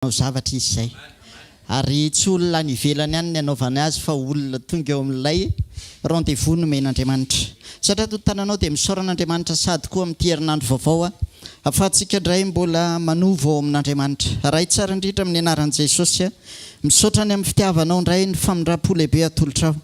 Manao zavatra izy izay. Ary tsy olona any ivelany any ny anaovany azy fa olona tonga eo amin'ilay rendez-vous nomen'Andriamanitra. Satria ato tananao dia misaora an'Andriamanitra sady koa amin'ity herinandro vaovao ahafahantsika indray mbola manovo ao amin'Andriamanitra. Ray tsara indrindra amin'ny anaran'i Jesosy a, misaotra ny amin'ny fitiavanao indray ny famindram-po lehibe atolotrao.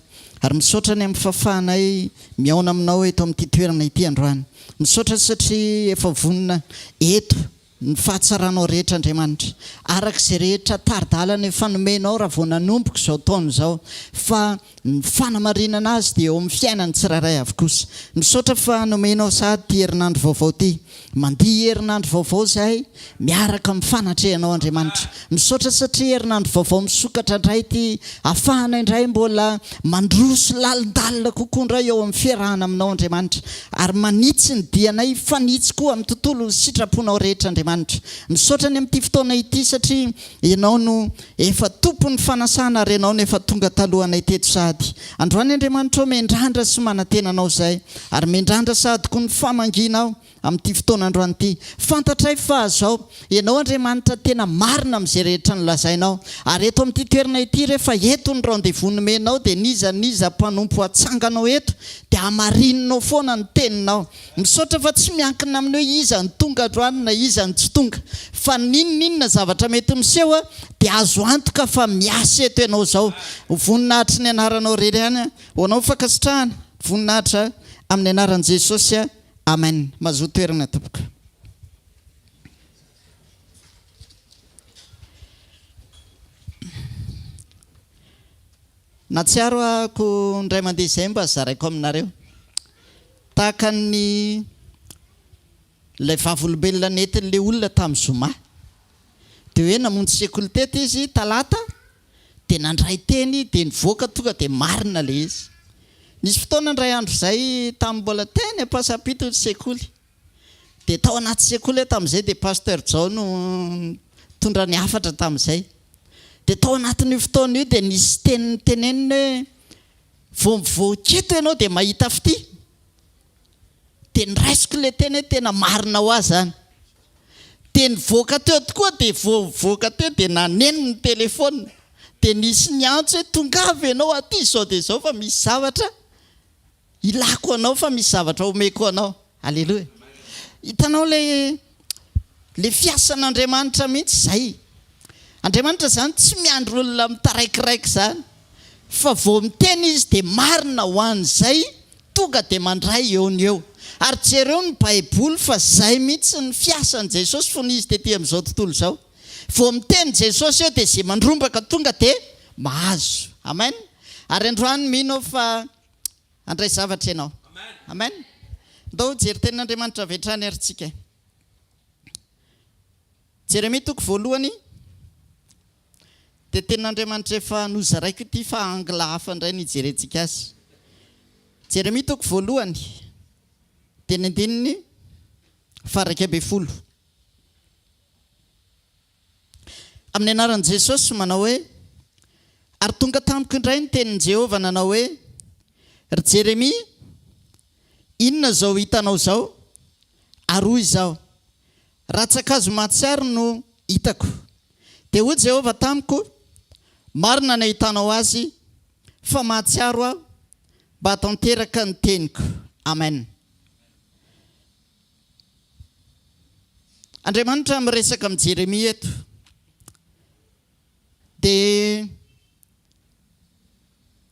Ary misaotra ny amin'ny fahafahanay mihaona aminao eto amin'ity toerana ity androany. Misaotra satria efa vonona eto Ny fahatsaranao rehetra Andriamanitra, araka izay rehetra tari-dalana efa nomenao raha vao nanomboka izao taona izao, fa ny fanamarinana azy dia eo amin'ny fiainan'ny tsirairay avy kosa. Misaotra fa nomenao sahady ity herinandro vaovao ity. Mandia herinandro vaovao izahay miaraka amin'ny fanatrehanao Andriamanitra. Misaotra satria herinandro vaovao misokatra indray ity, ahafahana indray mbola mandroso lalindalina kokoa indray eo amin'ny fiarahana aminao Andriamanitra. Ary manitsy ny dianay hifanitsy koa amin'ny tontolo ny sitraponao rehetra Andriamanitra. Misaotra ny amin'ity fotoana ity satria Ianao no efa tompon'ny fanasana ary Ianao no efa tonga talohanay teto sahady. Androany Andriamanitra ô miandrandra sy manantena Anao izahay ary miandrandra sahady koa ny famangianao amin'ity fotoana androany ity. Fantatray fa zao, Ianao Andriamanitra tena marina amin'izay rehetra nolazainao. Ary eto amin'ity toerana ity rehefa eto ny rendez-vous nomenao dia n'iza n'iza mpanompo atsanganao eto dia hamarininao foana ny teninao. Misaotra fa tsy miankina amin'ny hoe iza no tonga androany na iza no tsy tonga. Fa n'inon'inona zavatra mety miseho dia azo antoka fa miasa eto Ianao izao. Ho voninahitry ny anaranao irery ihany. Ho anao ny fankasitrahana. Voninahitra amin'ny anaran'i Jesosy. Amen mazoa toerana tompoko. Natsiaro ahako indray mandeha izay mba zaraiko aminareo. Tahaka ny ilay vavolombelona nentin'ilay olona tamin'ny zoma. Dia hoe namonjy sekoly teto izy talata dia nandray teny dia nivoaka tonga dia marina ilay izy. Nisy fotoana indray andro izay tamin'ny mbola teny Ampasampito ny sekoly. Dia tao anaty sekoly aho tamin'izay dia Pasteur Jao no nitondra ny hafatra tamin'izay. Dia tao anatin'io fotoana io dia nisy teny noteneniny hoe vao mivoaka eto ianao dia mahita fitia. Dia noraisiko ilay teny hoe tena marina ho ahy izany. Dia nivoaka teo tokoa dia vao nivoaka teo dia naneno ny telephone. Dia nisy niantso hoe tongava ianao aty izao dia izao fa misy zavatra ilako anao fa misy zavatra omeko anao. Aleloia. Hitanao ilay ilay fiasan'Andriamanitra mihitsy izay. Andriamanitra izany tsy miandry olona mitaraikiraiky izany fa vao miteny izy dia marina ho an'izay tonga dia mandray eo no eo. Ary jereo ny baiboly fa zay mihitsy ny fiasan'i Jesosy fony izy tety amin'izao tontolo izao. Vao miteny Jesosy eo dia ze mandrombaka tonga dia mahazo. Amen. Ary androany mino aho fa handray zavatra ianao. Amen. Ndao hijery tenin'Andriamanitra avy hatrany ary tsika. Jeremia toko voalohany. Dia tenin'Andriamanitra efa nozaraiko ity fa angle hafa indray no hijerentsika azy. Jeremia toko voalohany, dia ny andininy faha-11. Amin'ny anaran'i Jesosy manao hoe, Ary tonga tamiko indray ny tenin'i Jehovah nanao hoe, Ry Jeremia, inona izao hitanao izao? Ary hoy izaho, Rantsan-kazo mahatsiaro no hitako. Dia hoy Jehovah tamiko, Marina ny ahitanao azy, fa mahatsiaro Aho, mba hahatanteraka ny teniko. Amen. Andriamanitra miresaka amin'i Jeremia eto. Dia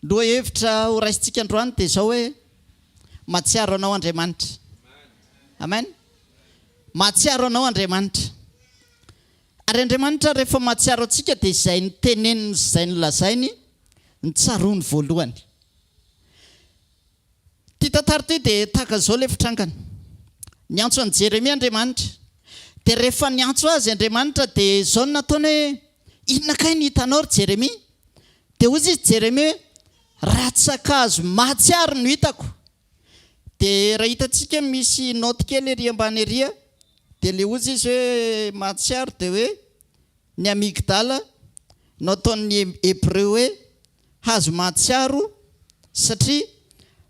lohahevitra ho raisintsika androany dia izao hoe mahatsiaro anao Andriamanitra. Amen. Mahatsiaro anao Andriamanitra. Ary Andriamanitra rehefa mahatsiaro antsika dia izay noteneniny sy izay nolazainy no tsaroany voalohany. Ity tantara ity dia tahaka izao ilay fitrangany. Niantso an'i Jeremia Andriamanitra. Dia rehefa niantso azy Andriamanitra dia izao no nataony hoe, Inona kay no hitanao ry Jeremia? Dia hoy izy Jeremia hoe, Rantsan-kazo mahatsiaro no hitako. Dia raha hitantsika misy naoty kely ery ambany ery, dia ilay hoy izy hoe mahatsiaro dia hoe ny amygdala no ataon'ny Hebreo hoe hazo mahatsiaro satria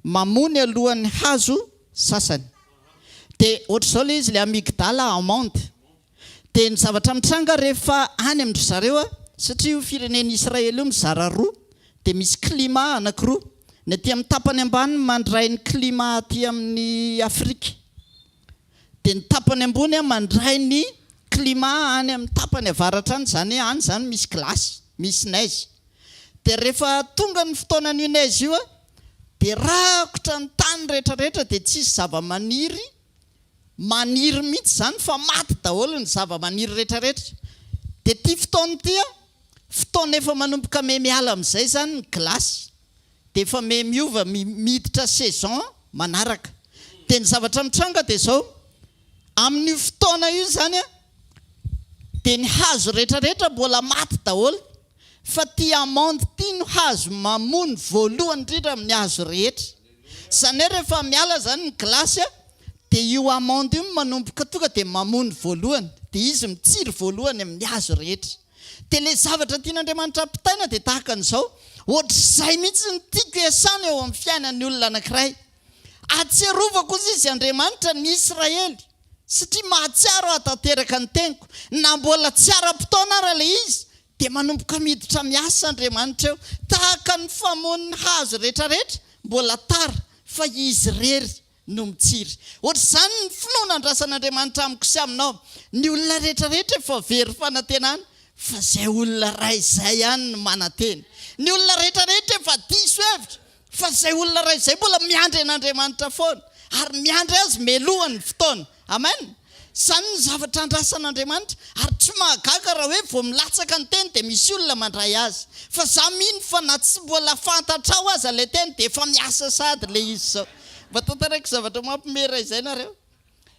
mamony alohan'ny hazo sasany. Dia ohatr'izao ilay izy, ilay amygdala amande. Dia ny zavatra mitranga rehefa any amin-dry zareo, satria io firenen'i Israely io mizara roa, dia misy climat anankiroa. Ny aty amin'ny tapany ambany mandray ny climat aty amin'ny Afrika. Dia ny tapany ambony mandray ny climat any amin'ny tapany avaratra any, izany hoe any izany misy glace, misy neige. Dia rehefa tonga ny fotoanan'io neige io, dia rakotra ny tany rehetra rehetra dia tsisy zava-maniry maniry mihitsy izany fa maty daholo ny zava-maniry rehetra rehetra. Dia ity fotoana ity an, fotoana efa manomboka me miala amin'izay izany ny glace. Dia efa me miova, miditra saison manaraka. Dia ny zavatra mitranga dia izao, amin'io fotoana io izany an, dia ny hazo rehetra rehetra mbola maty daholo. Fa ity amande ity no hazo mamony voalohany indrindra amin'ny hazo rehetra. Izany hoe rehefa miala izany ny glace dia io amande io no manomboka tonga dia mamony voalohany, dia izy mitsiry voalohany amin'ny hazo rehetra. Dia ilay zavatra tian'Andriamanitra ampitaina dia tahaka an'izao, ohatr'izay mihitsy no tiako hiasana eo amin'ny fiainan'ny olona anankiray. Ahatsiarovako hozy izy Andriamanitra ny Israely, satria mahatsiaro hahatanteraka ny teniko, na mbola tsy ara-potoana ara ilay izy, dia manomboka miditra miasa Andriamanitra eo, tahaka ny famono ny hazo rehetrarehetra, mbola tara, fa izy irery no mitsiry. Ohatr'izany ny finoana andrasan'Andriamanitra amiko sy aminao. Ny olona rehetrarehetra efa very fanantenana, fa izay olona iray izay ihany no manantena. Ny olona rehetrarehetra efa diso hevitra, Fa izay olona iray izay mbola miandry an'Andriamanitra foana, ary miandry Azy mialohan'ny fotoana. Amen! Izany no zavatra andrasan'Andriamanitra, ary tsy mahagaga raha hoe vao milatsaka ny teny dia misy olona mandray azy. Fa za mino fa na tsy mbola fantatrao aza ilay teny dia efa miasa sahady ilay izy izao. Mba tantaraiko zavatra mampiomehy iray izay nareo.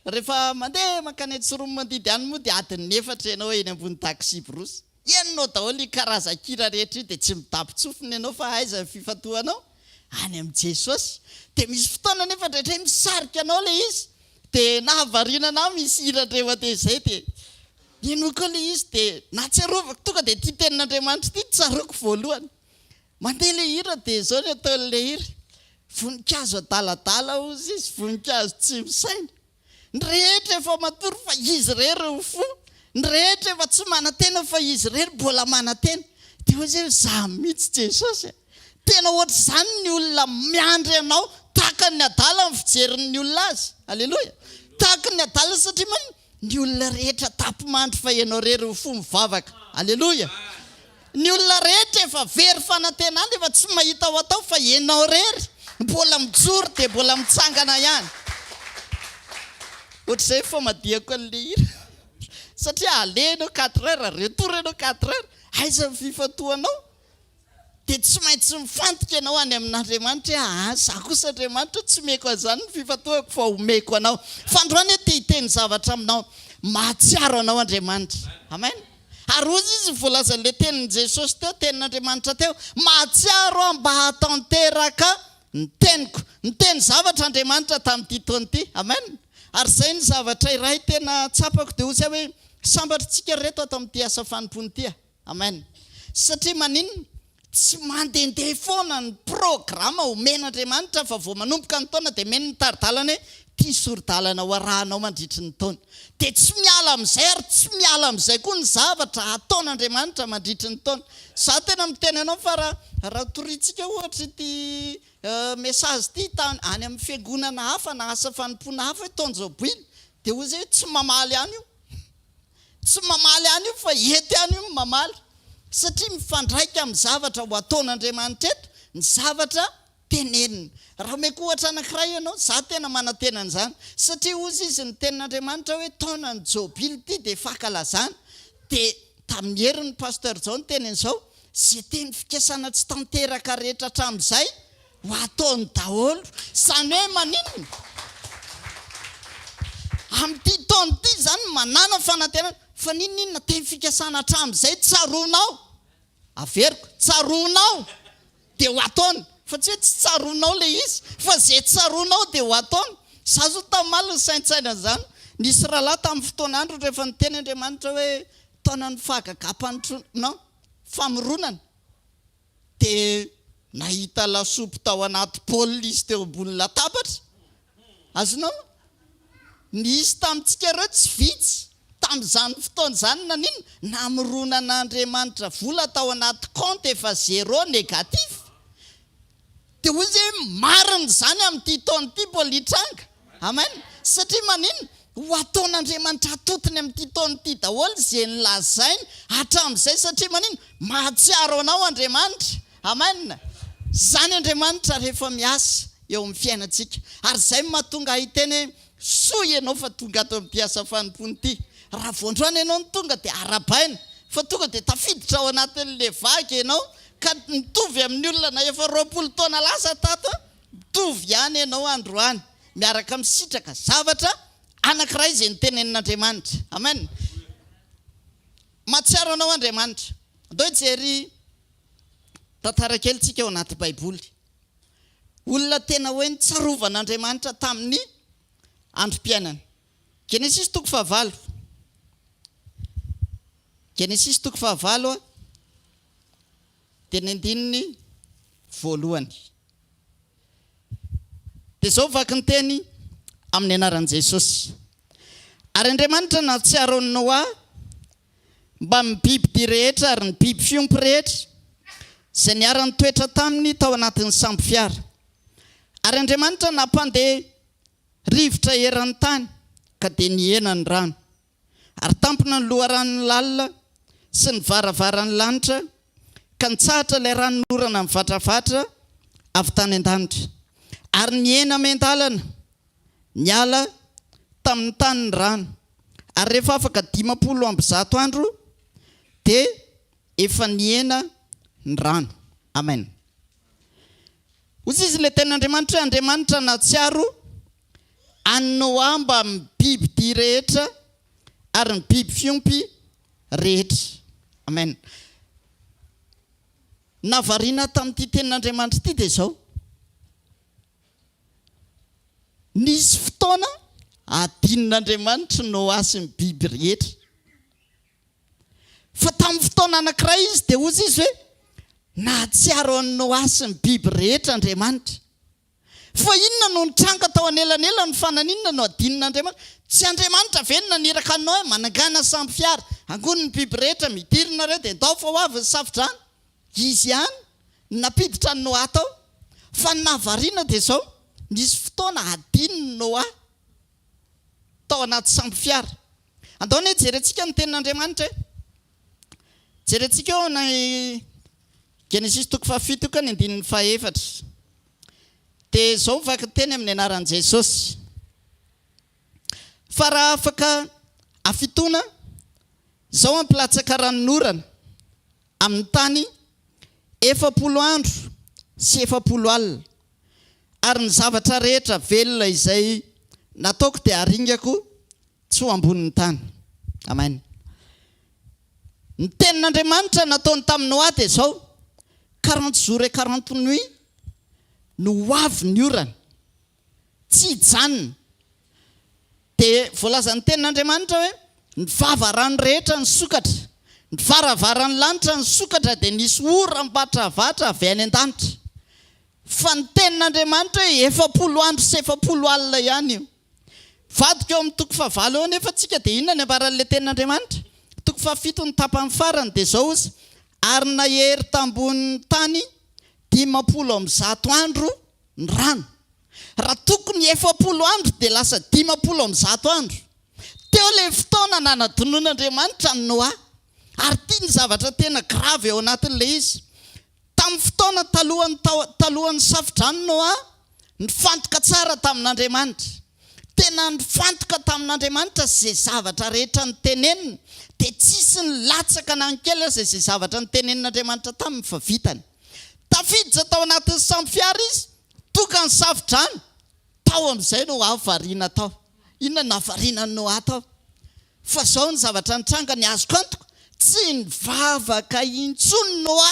Rehefa mandeha mankany Antsoromimandidy any moa dia adin'ny efatra ianao eny ambony taxi-brousse. Henonao daholo io karazan-kira rehetra io dia tsy midapi-tsofina ianao fa aiza ny fifantohanao? Any amin'i Jesosy. Dia misy fotoana anefa indraindray misarika anao ilay izy dia nahavariana anah misy hira indray mandeha izay dia henoiko ilay izy dia nahatsiarovako tonga dia ity tenin'Andriamanitra ity tsaroako voalohany. Mandeha ilay hira dia izao ny ataon'ilay hira, voninkazo adaladala hozy izy, voninkazo tsy misaina. Ny rehetra efa matory fa izy irery mifoha, ny rehetra efa tsy manantena fa izy irery mbola manantena. Dia hoy izy hoe, Izaho mihitsy Jesosy a! Tena ohatr'izany ny olona miandry anao, tahaka ny adala ny fijerin'ny olona azy. Aleloia! Tahaka ny adala satria maninona? Ny olona rehetra tapi-mandry fa ianao irery mifoha mivavaka. Aleloia! Ny olona rehetra efa very fanantenana, efa tsy mahita ho atao fa ianao irery mbola mijoro dia mbola mitsangana ihany. Ohatr'izay ny famadihako an'ilay hira. Satria aller ianao quatre heures, retour ianao quatre heures, aiza ny fifantohanao? Dia tsy maintsy mifantoka ianao any amin'Andriamanitra hoe aa za kosa Andriamanitra tsy omeko an'izany ny fifantohako fa omeko anao. Fa androany aho te hiteny zavatra aminao, mahatsiaro anao Andriamanitra. Amen. Ary hozy izy voalazan'ilay tenin'i Jesosy teo, tenin'Andriamanitra teo, mahatsiaro aho mba hahatanteraka ny teniko. Niteny zavatra Andriamanitra tamin'ity taona ity. Amen. Ary izay ny zavatra iray tena tsapako dia hozy aho hoe sambatra isika ry reto ato amin'ity asa fanompoana ity a. Amen. Satria maninona? Tsy mandehandeha foana ny programa omen'Andriamanitra fa vao manomboka ny taona dia omeny ny tari-dalana hoe ity sori-dalana ho arahanao mandritry ny taona. Dia tsy miala amin'izay ary tsy miala amin'izay koa ny zavatra ataon'Andriamanitra mandritry ny taona. Izaho tena miteny anao fa raha raha toriantsika ohatra ity message ity tany any amin'ny fiangonana hafa na asa fanompoana hafa hoe taon-jobily dia hoy izy hoe tsy mamaly any io. Tsy mamaly any io fa eto ihany io no mamaly satria mifandraika amin'ny zavatra ho ataon'Andriamanitra eto ny zavatra teneniny. Raha omeko ohatra anankiray ianao, za tena manantena an'izany satria hozy izy ny tenin'Andriamanitra hoe taonan'ny jobily ity dia fankalazana dia tamin'ny herin'ny Pasteur Jao niteny an'izao, ze teny fikasana tsy tanteraka rehetra hatramin'izay Ho ataony daholo. Izany hoe maninona? Amin'ity taona ity izany manàna fanantenana. Fa n'inon'inona teny fikasana hatramin'izay tsaroanao, averiko, tsaroanao dia ho ataony. Fa tsy hoe tsy tsaroanao ilay izy, fa izay tsaroanao dia ho ataony. Izaho izao tamin'ny omaly nisaintsaina an'izany. Nisy rahalahy tamin'ny fotoan'androny rehefa niteny Andriamanitra hoe taonan'ny fahagagam-panotroana, non, famoronana. Dia nahita lasopy tao anaty bol izy teo ambony latabatra. Azonao? Nisy tamintsika ireo tsy vitsy. Tamin'izany fotoana izany naninona? Namoronan'Andriamanitra vola tao anaty compte efa zéro négatif. Dia hoy izy hoe marina izany amin'ity taona ity mbola hitranga. Amen. Satria maninona? Ho ataon'Andriamanitra atotony amin'ity taona ity daholo izay nolazainy hatramin'izay satria maninona? Mahatsiaro anao Andriamanitra. Amen. Izany Andriamanitra rehefa miasa eo amin'ny fiainantsika. Ary izay no mahatonga ahy hiteny hoe soa ianao fa tonga ato amin'ity asa fanompoana ity. Raha vao androany ianao no tonga dia arahabaina fa tonga dia tafiditra ao anatin'ilay vague ianao ka mitovy amin'ny olona na efa 20 taona lasa tato, mitovy ihany ianao androany miaraka misitraka zavatra anankiray izay notenenin'Andriamanitra. Amen. Mahatsiaro anao Andriamanitra. Andao hijery tantara kely tsika ao anaty Baiboly. Olona tena hoe nitsarovan'Andriamanitra tamin'ny androm-piainany. Genesisy toko fahavalo. Genesisy toko fahavalo dia ny andininy voalohany. Dia izao vaky ny teny amin'ny anaran'i Jesosy. Ary Andriamanitra nahatsiaro an'i Noa mbamin'ny bibidia rehetra ary ny biby fiompy rehetra izay niara-nitoetra taminy tao anatin'ny sambo fiara. Ary Andriamanitra nampandeha rivotra eran'ny tany ka dia nihena ny rano. Ary tampina ny loharanon'ny lalina sy ny varavaran'ny lanitra, ka nitsahatra ilay ranonorana mivatravatra avy tany an-danitra. Ary nihena miandalana niala tamin'ny tany ny rano. Ary rehefa afaka 150 andro, dia efa nihena ny rano. Amen. Hoy izy ilay tenin'Andriamanitra hoe, Andriamanitra nahatsiaro an'i Noa mbamin'ny biby dia rehetra ary ny biby fiompy rehetra. Amen. Nahavariana ahy tamin'ity tenin'Andriamanitra ity dia izao. Nisy fotoana adinon'Andriamanitra Noa sy ny biby rehetra. Fa tamin'ny fotoana anankiray izy dia hozy izy hoe nahatsiaro an'i Noa sy ny biby rehetra Andriamanitra. Fa inona no nitranga tao anelanelany fa naninona no adinon'Andriamanitra? Tsy Andriamanitra ve no naniraka an'i Noa hoe manangàna sambo fiara, angony ny biby rehetra, midira nareo dia ndao fa ho avy ny safodrano? Izy ihany no nampiditra an'i Noa tao. Fa ny nahavariana dia izao, nisy fotoana adinon'i Noa tao anaty sambo fiara. Andao anie jerentsika ny tenin'Andriamanitra e. Jerentsika eo ny Genesisy toko fahafito io ka ny andininy fahefatra. Dia izao ny vakiteny amin'ny anaran'i Jesosy. Fa raha afaka hafitoana, izao hampilatsaka ranonorana amin'ny tany 40 andro sy 40 alina, ary ny zavatra rehetra velona izay nataoko dia haringako tsy ho ambonin'ny tany. Amen. Ny tenin'Andriamanitra nataony tamin'i Noa dia izao, 40 jours et 40 nuits no ho avy ny orana. Tsy hijanona. Dia voalazan'ny tenin'Andriamanitra hoe, ny vava rano rehetra nisokatra, ny varavaran'ny lanitra nisokatra dia nisy oram-batravatra avy any an-danitra. Fa ny tenin'Andriamanitra hoe 40 andro sy 40 alina ihany io. Vadiko eo amin'ny toko fahavalo eo anefa tsika dia inona ny ambaran'ilay tenin'Andriamanitra? Toko fahafito ny tapany farany dia izao ozy, ary nahery tambonin'ny tany 150 andro ny rano. Raha tokony 40 andro dia lasa 150 andro. Teo ilay fotoana nanadinoan'Andriamanitra an'i Noa. Ary ity ny zavatra tena grave ao anatin'ilay izy. Tamin'ny fotoana talohan'ny talohan'ny safodrano Noa, nifantoka tsara tamin'Andriamanitra. Tena nifantoka tamin'Andriamanitra sy izay zavatra rehetra noteneniny, dia tsisy nilatsaka na ny kely aza izay zavatra notenenin'Andriamanitra taminy fa vitany. Tafiditra tao anatin'ny sambo fiara izy, tonga ny safodrano, tao amin'izay Noa variana tao. Inona no nahavariana an'i Noa tao? Fa izao ny zavatra nitranga, ny azoko antoka, tsy nivavaka intsony Noa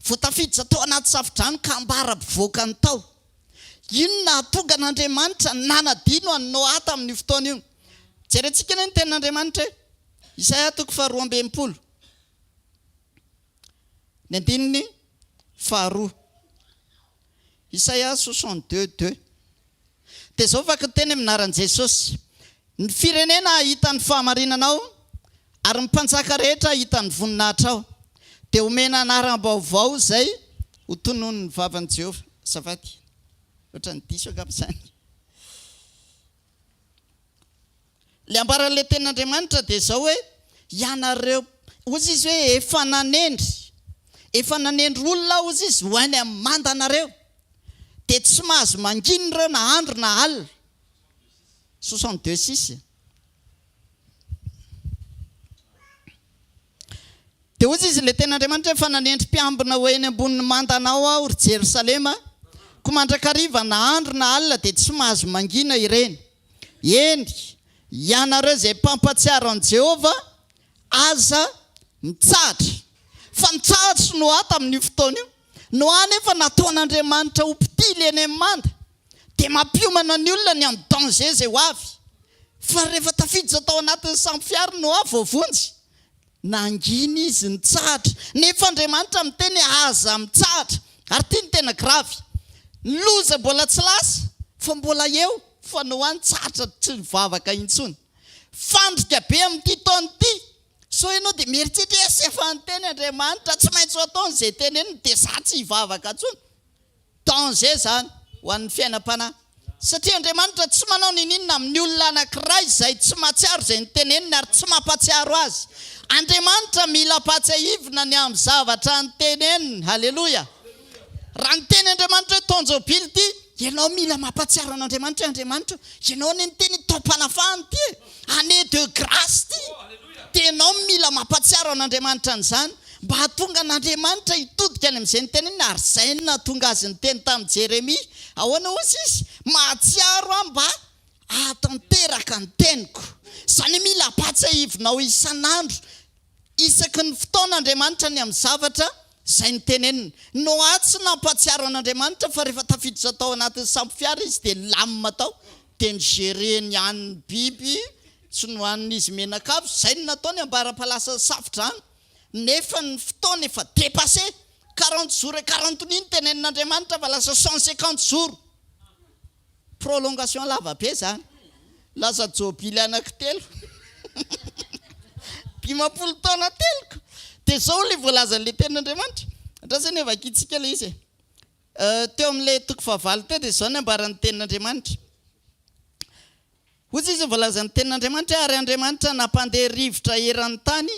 vao tafiditra tao anaty safodrano ka ambara-pivoakany tao. Inona nahatonga an'Andriamanitra nanadino an'i Noa tamin'io fotoana io? Jerentsika anie ny tenin'Andriamanitra e! Isaia toko faharoa amby enimpolo, ny andininy faharoa. Isaia 62, 2. Dia izao vaky ny teny amin'ny anaran'i Jesosy, Ny firenena hahita ny fahamarinanao. Ary ny mpanjaka rehetra hahita ny voninahitrao, dia homena anaram-baovao izay ho tononin'ny vavan'i Jehovah. Azafady, ohatran'ny diso angamba izany. Ilay ambaran'ilay tenin'Andriamanitra dia izao hoe, Ianareo, hozy izy hoe, efa nanendry, efa nanendry olona aho, hozy izy, ho any amin'ny mandanareo. Dia tsy mahazo mangina ireo na andro na alina. 62 6. Dia hoy izy, Ilay tenin'Andriamanitra hoe, Fa nanendry mpiambina ho eny ambonin'ny mandanao aho, ry Jerosalema, koa mandrakariva na andro na alina dia tsy mahazo mangina ireny. Eny, ianareo izay mpampahatsiaro an'i Jehovah, aza mitsahatra. Fa nitsahatra Noa tamin'io fotoana io. Noa anefa nataon'Andriamanitra ho mpitily eny amin'ny manda. Dia mampiomana ny olona ny amin'ny danger izay ho avy. Fa rehefa tafiditra tao anatin'ny sambo fiara Noa voavonjy. Nangina izy nitsahatra. Nefa Andriamanitra miteny hoe aza mitsahatra. Ary ity no tena grave. Ny loza mbola tsy lasa fa mbola eo fa Noa nitsahatra tsy nivavaka intsony. Fandrika be amin'ity taona ity. Sao ianao dia mieritreritra hoe asa efa niteny Andriamanitra, tsy maintsy ho ataony izay teneniny dia za tsy hivavaka intsony. Danger izany ho an'ny fiainam-panahy. Satria Andriamanitra tsy manao niniana amin'ny olona anankiray izay tsy mahatsiaro izay noteneniny ary tsy mampahatsiaro azy. Andriamanitra mila ampahatsiahivina ny amin'ny zavatra noteneniny. Haleloia! Raha niteny Andriamanitra hoe taon-jobily ity, ianao mila mampahatsiaro an'Andriamanitra hoe Andriamanitra ô, ianao anie niteny hoe taom-panafahana ity e, année de grâce ity. Dia ianao mila mampahatsiaro an'Andriamanitra an'izany. Mba hahatonga an'Andriamanitra hitodika any amin'izay niteneniny, ary izay no nahatonga azy niteny tamin'i Jeremia. Ahoana hozy izy? Mahatsiaro aho mba hahatanteraka ny teniko. Izany hoe mila ampahatsiahivinao isan'andro, isaky ny fotoana Andriamanitra ny amin'ny zavatra izay noteneniny. Noa tsy nampahatsiaro an'Andriamanitra fa rehefa tafiditra tao anatin'ny sambo fiara izy dia nilamina tao, dia ni-gérer-ny hanin'ny biby sy nohanin'izy mianakavy, izay no nataony ambara-palasa safo-drano. Nefa ny fotoana efa dépassé, 40 jours et 40 nuits no tenenin'Andriamanitra fa lasa 150 jours. Prolongation lava be zany. Lasa jobily anankitelo. 50 taona teloko. Dia zao ilay voalazan'ilay tenin'Andriamanitra. Andraso anie vakintsika ilay izy e. Teo amin'ilay toko fahavalo teo dia izao ny ambaran'ny tenin'Andriamanitra. Hoy izy, Voalazan'ny Tenin'Andriamanitra hoe, Ary Andriamanitra nampandeha rivotra eran'ny tany,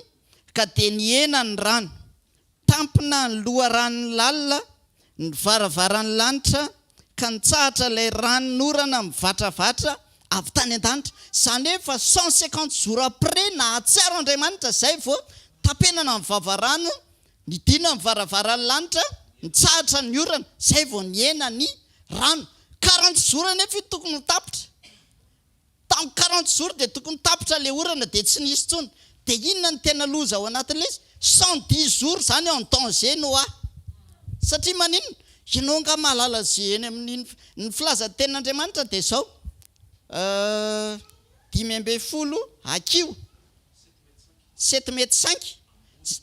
ka dia nihena ny rano. Tampina ny loharanon'ny lalina, ny varavaran'ny lanitra, ka nitsahatra ilay ranonorana mivatravatra avy tany an-danitra. Izany hoe efa 150 jours après nahatsiaro Andriamanitra izay vao tapenana ny vavarano, nidina ny varavaran'ny lanitra, nitsahatra ny orana, izay vao nihena ny rano. 40 jours anefa io tokony ho tapitra. Tamin'ny 40 jours dia tokony tapitra ilay orana dia tsy nisy intsony. Dia inona no tena loza ao anatin'ilay izy? 110 jours izany en danger Noah. Satria maninona? Ianao angaha mahalala izay eny amin'iny, ny filazan'ny tenin'Andriamanitra dia izao, 15 hakiho, sept mètres cinq,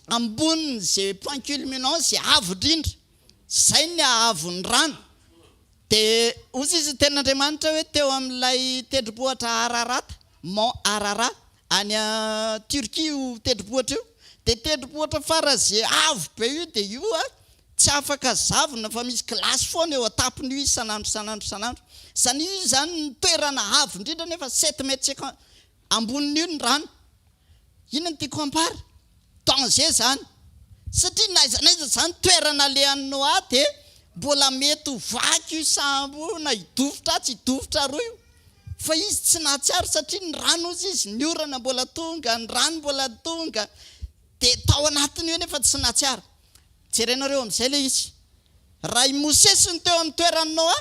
ambonin'izay point culminant izay avo indrindra, izay ny haavon'ny rano. Dia hoy izy ny tenin'Andriamanitra hoe teo amin'ilay tendrombohitra Ararata, Mont Ararat, any Turquie io tendrombohitra io, dia tendrombohitra faran'izay avo be io, dia io tsy afaka zavona fa misy glace foana eo an-tampon'io isan'andro isan'andro isan'andro. Izany io izany ny toerana avo indrindra nefa sept mètres cinquante ambonin'io ny rano. Inona no tiako hambara? Danger izany. Satria na aiza na aiza izany toerana alehan'i Noa dia mbola mety ho vaky io sambo io na hidofotra atsy hidofotra aroa io. Fa izy tsy nahatsiaro satria ny rano hozy izy, ny orana mbola tonga, ny rano mbola tonga. Dia tao anatin'io nefa tsy nahatsiaro. Jerenareo amin'izay ilay izy. Raha i Mosesy no teo amin'ny toeran'i Noa,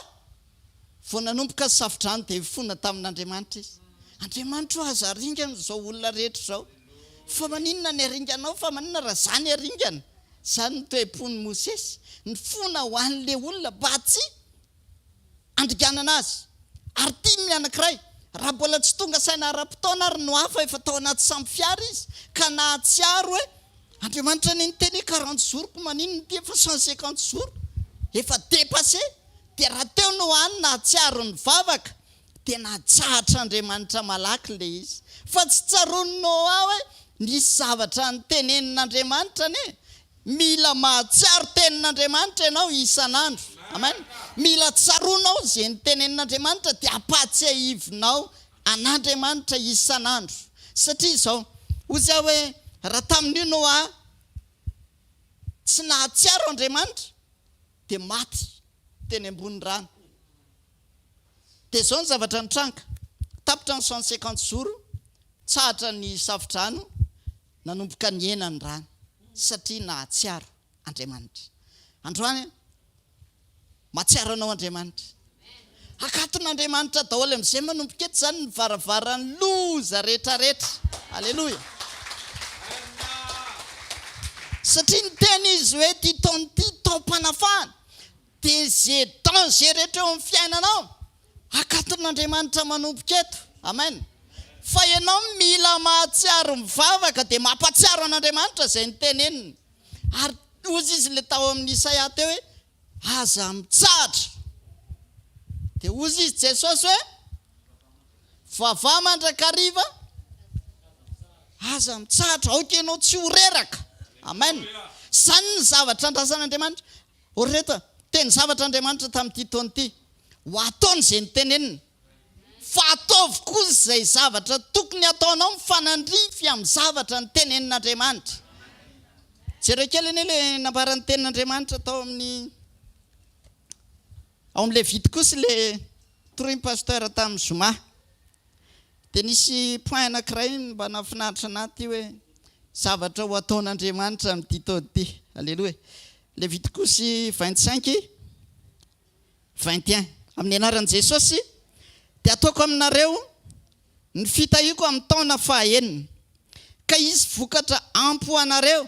Vao nanomboka ny safodrano dia nifona tamin'Andriamanitra izy. Andriamanitra o, aza aringana izao olona rehetra izao. Fa maninona ny aringanao? Fa maninona raha izaho ny aringana? Izany ny toe-pon'i Mosesy. Nifona ho an'ilay olona mba tsy handringanana azy. Ary tiany ny anankiray. Raha mbola tsy tonga saina ara-potoana ary Noa fa efa tao anaty sambo fiara izy ka nahatsiaro hoe Andriamanitra anie niteny hoe 40 jours ko maninona ity efa 150 jours? Efa dépassé. Dia raha teo no hany nahatsiaro nivavaka, dia nahatsahatra Andriamanitra malaky ilay izy. Fa tsy tsaroan'i Noa hoe, Nisy zavatra notenenin'Andriamanitra anie. Mila mahatsiaro tenin'Andriamanitra ianao isan'andro. Amen. Mila tsaroanao izay notenenin'Andriamanitra dia ampahatsiahivinao an'Andriamanitra isan'andro. Satria izao, hozy aho hoe raha tamin'io Noa tsy nahatsiaro Andriamanitra dia maty teny ambony rano. Dia izao ny zavatra nitranga, tapitra ny 150 jours, tsahatra ny safodrano, nanomboka nihena ny rano satria nahatsiaro Andriamanitra. Androany mahatsiaro anao Andriamanitra. Hakaton'Andriamanitra daholo amin'izay manomboka eto izany ny varavaran'ny loza rehetrarehetra. Aleloia. Satria niteny izy hoe ity taona ity taom-panafahana. Dia ze danger rehetra eo amin'ny fiainanao akaton'Andriamanitra manomboka eto. Amen. Fa ianao mila mahatsiaro mivavaka dia mampatsiaro an'Andriamanitra izay noteneniny. Ary hozy izy ilay tao amin'ny Isaia teo hoe aza mitsahatra. Dia hozy izy Jesosy hoe vavaha mandrakariva aza mitsahatra, aoka ianao tsy ho reraka. Amen. Izany ny zavatra andrasan'Andriamanitra. O ry reto a! Teny zavatra Andriamanitra tamin'ity taona ity. Ho ataony izay noteneniny. Fa ataovy koa izay zavatra tokony hataonao mifanandrify amin'ny zavatra notenenin'Andriamanitra. Jereo kely anie ilay nambaran'ny tenin'Andriamanitra tao amin'ny ao amin'ny Levitikosy ilay torian'i Pasteur tamin'ny zoma. Dia nisy point anankiray mba nahafinaritra anah ity hoe zavatra ho ataon'Andriamanitra amin'ity taona ity. Aleloia. Levitikosy 25, 21. Amin'ny anaran'i Jesosy dia ataoko aminareo ny fitahiako amin'ny taona fahaenina, ka hisy vokatra ampy ho anareo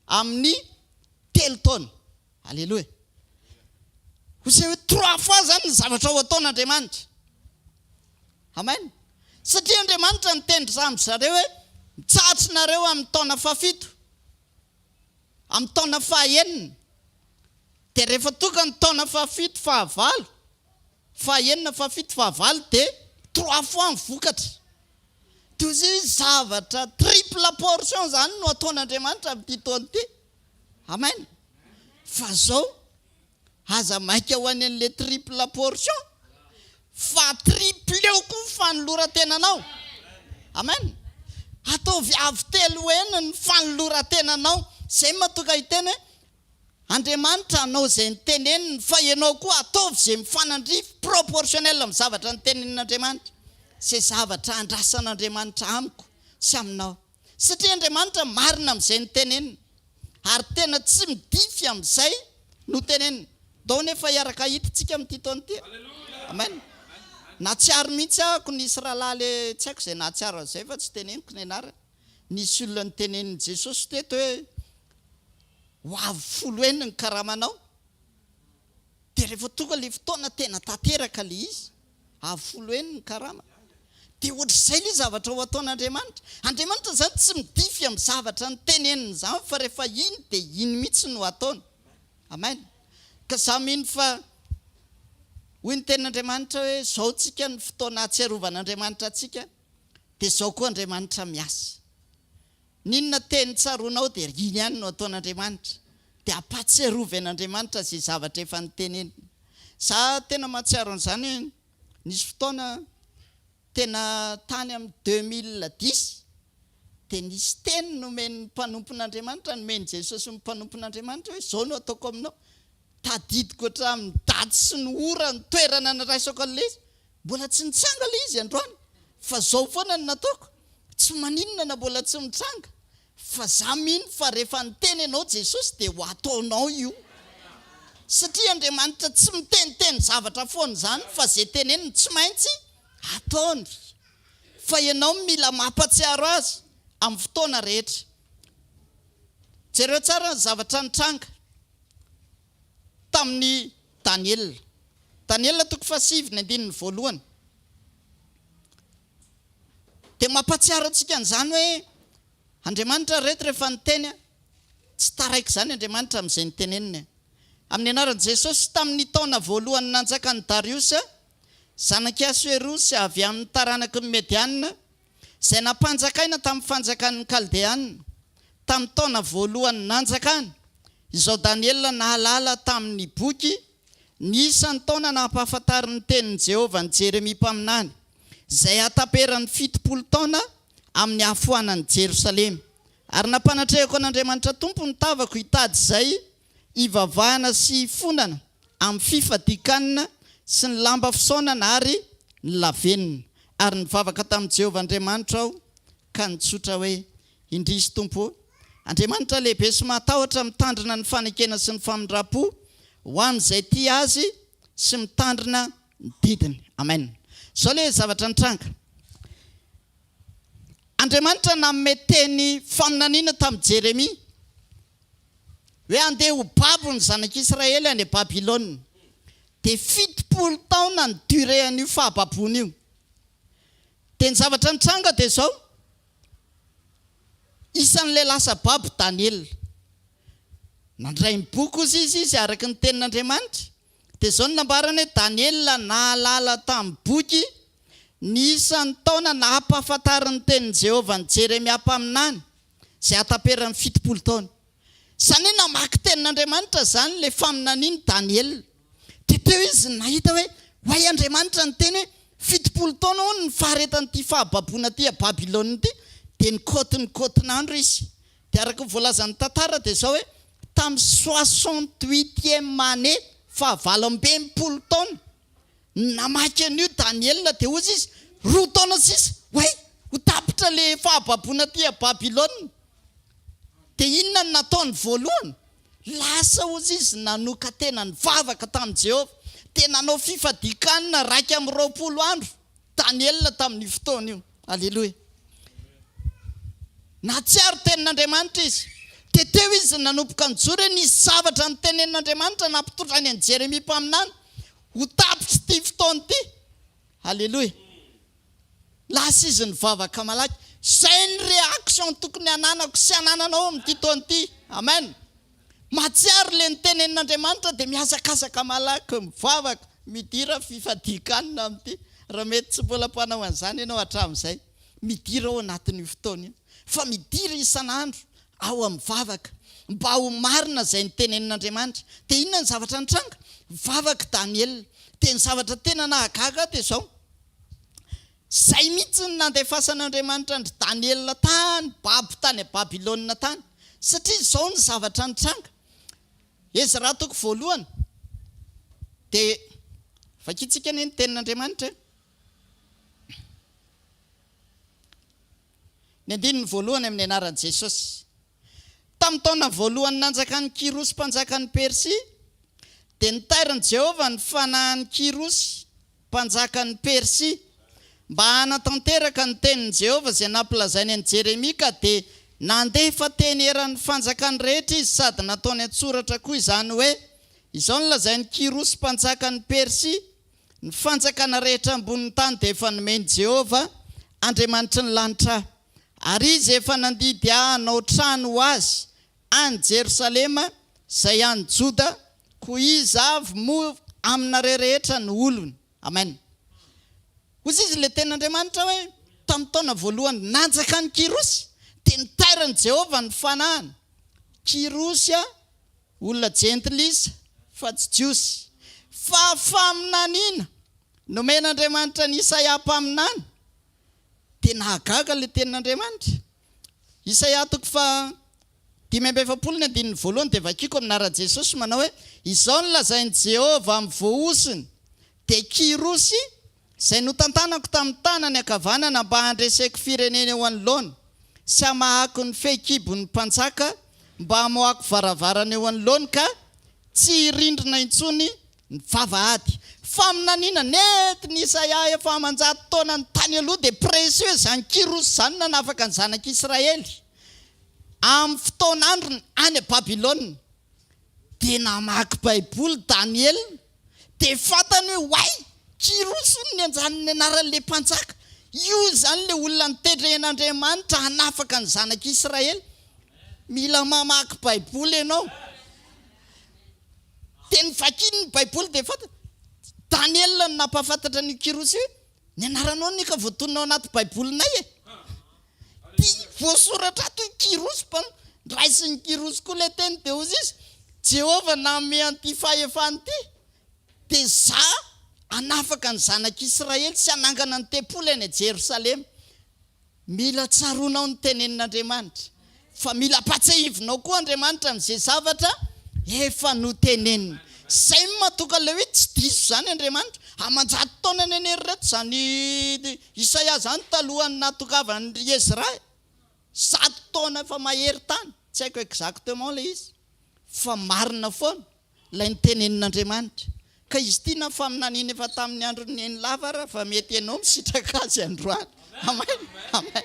amin'ny telo taona. Aleloia. Ho se hoe trois fois zany ny zavatra ho ataon'Andriamanitra. Amen. Satria Andriamanitra niteny tamin-dry zareo hoe mitsahatry nareo amin'ny taona fahafito, amin'ny taona fahaenina. Dia rehefa tonga ny taona fahafito, fahavalo, fahaenina, fahafito, fahavalo dia trois fois ny vokatra. Toy izay zavatra triple portion zany no ataon'Andriamanitra amin'ity taona ity. Amen. Fa zao aza maika ho any an'le triple portion fa tripleo koa ny fanoloran-tenanao. Amen. Ataovy avo telo heny ny fanoloran-tenanao. Zay no mahatonga hiteny hoe Andriamanitra hanao izay niteneniny fa ianao koa ataovy izay mifanandrify proportionnel amin'ny zavatra nitenenin'Andriamanitra. Izay zavatra andrasan'Andriamanitra amiko sy aminao. Satria Andriamanitra marina amin'izay noteneniny, ary tena tsy midify amin'izay noteneniny. Ndao nefa hiaraka hahita tsika amin'ity taona ity. Amen. Nahatsiaro mihitsy ahako nisy rahalahy le tsy haiko izay nahatsiaro an'izay fa tsy teneniko ny anarany. Nisy olona notenenin'i Jesosy teto hoe ho avy folo heny ny karamanao. Dia rehefa tonga ilay fotoana tena tanteraka ilay izy, avo folo heny ny karama. Dia ohatr'izay ilay zavatra ho ataon'Andriamanitra. Andriamanitra izany tsy midify amin'ny zavatra noteneniny izany fa rehefa iny dia iny mihitsy no ataony. Amen. Ka za mino fa hoy ny tenin'Andriamanitra hoe izao tsika ny fotoana ahatsiarovan'Andriamanitra antsika dia izao koa Andriamanitra miasa. N'inona teny tsaroanao dia iny ihany no ataon'Andriamanitra. Dia ampahatsiarovy an'Andriamanitra izay zavatra efa noteneniny. Za tena mahatsiaro an'izany hoe nisy fotoana tena tany amin'ny 2010 dia nisy teny nomen'ny mpanompon'Andriamanitra, nomen'i Jesosy ny mpanompon'Andriamanitra hoe izao no ataoko aminao. Tadidiko hatramin'ny daty sy ny ora, ny toerana niraisako an'ilay izy. Mbola tsy nitsanga ilay izy androany fa zao foana no nataoko, tsy maninona na mbola tsy mitranga fa za mino fa rehefa niteny ianao Jesosy dia ho ataonao io satria Andriamanitra tsy miteniteny zavatra foana izany fa ze teneniny tsy maintsy ataony fa ianao mila mampatsiaro azy amin'ny fotoana rehetra. Jereo tsara ny zavatra nitranga. tamin'i Daniela. Daniela toko fahasivy ny andininy voalohany. Dia mampahatsiaro antsika an'izany hoe Andriamanitra ry reto rehefa niteny, tsy taraiky izany Andriamanitra amin'izay niteneniny. Amin'ny anaran'i Jesosy, tamin'ny taona voalohany nanjakan'i Dariosy, zanak'i Asoerosy avy amin'ny taranaky ny Mediana, Izay nampanjakaina tamin'ny fanjakan'ny Kaldeana, tamin'ny taona voalohany nanjakany, izao Daniela nahalala tamin'ny boky ny isan'ny taona nampahafantarin'ny tenin'i Jehovah an'i Jeremia mpaminany, izay hahataperan'ny 70 taona amin'ny hahafoanan'i Jerosalema. Ary nampanatrehako an'Andriamanitra Tompo ny tavako hitady izay hivavahana sy hifonana amin'ny fifadian-kanina sy ny lamba fisaonana ary ny lavenona. Ary nivavaka tamin'i Jehovah Andriamanitro aho ka nitsotra hoe, Indrisy, Tompo ô, Andriamanitra lehibe sy mahatahotra, mitandrina ny fanekena sy ny famindram-po ho an'izay tia Azy sy mitandrina ny didiny. Amen. Izao ilay zavatra nitranga. Andriamanitra nanome teny faminaniana tamin'i Jeremia hoe handeha ho babo ny zanak'Israely any Babylona. Dia 70 taona ny durée an'io fahababoana io. Dia ny zavatra nitranga dia izao, isan'ilay lasa babo Daniela. Nandray ny boky hozy izy izy araka ny tenin'Andriamanitra. Dia izao no nambarany hoe, Daniela nahalala tamin'ny boky ny isan'ny taona nampahafantarin'ny tenin'i Jehovah an'i Jeremia mpaminany, izay hahataperan'ny 70 taona. Izany hoe namaky tenin'Andriamanitra izany ilay faminanian'i Daniela. Dia teo izy nahita hoe, Hoay Andriamanitra niteny hoe 70 taona hono ny faharetan'ity fahababoana aty a Babylona ity. Dia nikaoty nikaotin'andro izy. Dia araka ny voalazan'ny tantara dia izao hoe, tamin'ny soixante-huitième année, fahavalo amby 60 taona, namaky an'io Daniela dia hozy izy, 2 taona sisa, oay, ho tapitra ilay fahababoana aty a Babylona. Dia inona no nataony voalohany? Lasa hozy izy nanokan-tena nivavaka tamin'i Jehovah, dia nanao fifadian-kanina 21 andro Daniela tamin'io fotoana io. Aleloia! Nahatsiaro tenin'Andriamanitra izy. Dia teo izy nanomboka nijoro hoe nisy zavatra notenenin'Andriamanitra nampitondrainy an'i Jeremia mpaminany ho tapitr'ity fotoana ity. Aleloia! Lasa izy nivavaka malaky. Izay ny réaction tokony hananako sy hanananao amin'ity taona ity. Amen! Mahatsiaro ilay notenenin'Andriamanitra dia mihazakazaka malaky mivavaka, midira fifadian-kanina amin'ity. Raha mety tsy mbola mpanao an'izany ianao hatramin'izay, midira ao anatin'io fotoana io. Fa midira isan'andro ao amin'ny vavaka mba ho marina izay notenenin'Andriamanitra. Dia inona ny zavatra nitranga? Vavaka Daniela. Dia ny zavatra tena nahagaga ahy dia izao, Izay mihitsy no nandefasan'Andriamanitra an-dry Daniela tany babo tany Babylona tany. Satria izao ny zavatra nitranga. Ezra toko voalohany. Dia vakintsika anie ny tenin'Andriamanitra e. Ny andininy voalohany amin'ny anaran'i Jesosy. Tamin'ny taona voalohany nanjakan'i Kyrosy mpanjakan'i Persia, dia nitairin'i Jehovah ny fanahin'i Kyrosy mpanjakan'i Persia, mba hanatanteraka ny tenin'i Jehovah izay nampilazainy an'i Jeremia, ka dia nandefa teny eran'ny fanjakany rehetra izy sady nataony an-tsoratra koa izany hoe, Izao no lazain'i Kyrosy mpanjakan'i Persia, Ny fanjakana rehetra ambonin'ny tany dia efa nomen'i Jehovah, Andriamanitry ny lanitra ahy. Ary izy efa nandidy ahy hanao trano ho azy any Jerosalema izay any Joda, koa iza avy moa aminareo rehetra no olony? Amen. Hoy izy ilay tenin'Andriamanitra hoe, tamin'ny taona voalohany nanjakan'i Kyrosy, dia nitairin'i Jehovah ny fanahiny. Kyrosy olona jentilisa fa tsy Jiosy. Fa faminaniana nomen'Andriamanitra an'i Isaia mpaminany. Dia nahagaga ilay tenin'Andriamanitra. Isaia toko faha 45 ny andininy voalohany dia vakiko amin'ny anaran'i Jesosy manao hoe, Izao no lazain'i Jehovah amin'ny voahosony, dia Kyrosy, izay notantanako tamin'ny tanany ankavanana mba handreseko firenena eo anoloany, sy hamahako ny fehikibon'ny mpanjaka, mba hamohako varavarana eo anoloany ka tsy hirindrina intsony Ny vavahady. Faminaniana nentin'i Isaia efa aman-jato taonany tany aloha dia précieux izany Kyrosy izany nanafaka ny zanak'Israely amin'ny fotoan'androny any Babylona. Dia namaky Baiboly Daniela dia fantany hoe oay! Kyrosy hono ny anjanon'ny anaran'ilay mpanjaka. Io izany ilay olona notendren'Andriamanitra hanafaka ny zanak'Israely. Mila mamaky Baiboly ianao. Dia novakiany ny Baiboly dia fantany. Daniela no nampahafantatra an'io Kyrosy io hoe, ny anaranao anie ka voatonona ao anaty Baibolinay e! Ity voasoratra ato i Kyrosy mpan, raisin'i Kyrosy koa ilay teny dia hozy izy, Jehovah nanome an'ity fahefana ity, dia za hanafaka ny zanak'Israely sy hanangana ny tempoly any Jerosalema. Mila tsaroanao ny tenenin'Andriamanitra, fa mila ampatsiahivinao koa Andriamanitra amin'izay zavatra efa noteneniny. Izay no mahatonga ilay hoe tsy diso izany Andriamanitra. Aman-jato taonany anie ry reto izany Isaia izany talohan'ny nahatongavan'i Ezra e. 100 taona efa mahery tany, tsy haiko exactement ilay izy, fa marina foana. Ilay notenenin'Andriamanitra. Ka izy ity na faminaniana efa tamin'ny andron'i Nenilava ara fa mety ianao misitraka azy androany. Amen! Amen!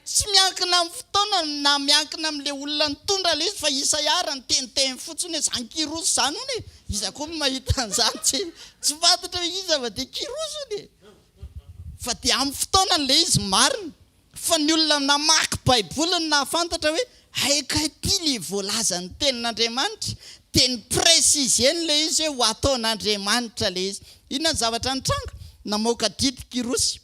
Tsy miankina amin'ny fotoana na miankina amin'ilay olona nitondra ilay izy fa Isaia ara niteniteny fotsiny hoe izany Kyrosy izany hono e! Iza koa no mahita an'izany? Tsy tsy fantatra hoe iza fa dia Kyrosy hono e! Fa dia amin'ny fotoanany ilay izy marina. Fa ny olona namaky baiboly no nahafantatra hoe hay kay ity le voalazan'ny tenin'Andriamanitra, dia ni-preciser-ny le izy hoe ho ataon'Andriamanitra le izy. Inona ny zavatra nitranga? Namoaka didy Kyrosy.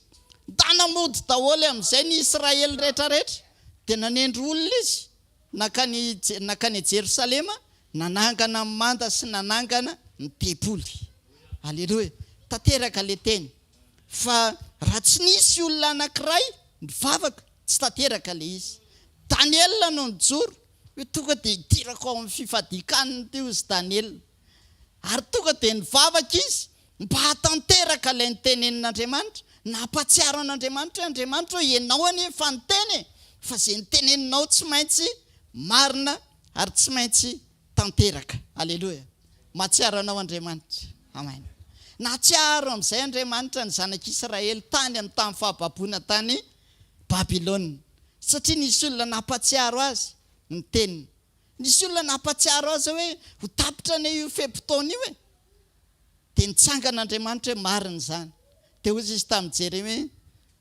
Ndana mody daholo amin'izay ny Israely rehetra rehetra. Dia nanendry olona izy nankany nankany Jerosalema nanangana ny manda sy nanangana ny tempoly. Aleloia. Tanteraka le teny. Fa raha tsy nisy olona anankiray nivavaka, tsy tanteraka ilay izy. Daniela no nijoro hoe tonga dia hidirako ao amin'ny fifadian-kanina ity hozy Daniela. Ary tonga dia nivavaka izy mba hahatanteraka ilay notenenin'Andriamanitra. Nampahatsiaro an'Andriamanitra hoe, Andriamanitra ô, Ianao anie efa niteny e, fa izay noteneninao tsy maintsy marina ary tsy maintsy tanteraka. Aleloia! Mahatsiaro anao Andriamanitra. Amen. Nahatsiaro amin'izay Andriamanitra ny zanak'Israely tany amin'ny tany fahababoana tany Babylona, satria nisy olona nampahatsiaro azy ny teniny. Nisy olona nampahatsiaro azy hoe ho tapitra anie io fe-potoana io e. Dia nitsangana Andriamanitra hoe marina izany. Dia hoy izy tamin'i Jeremia hoe,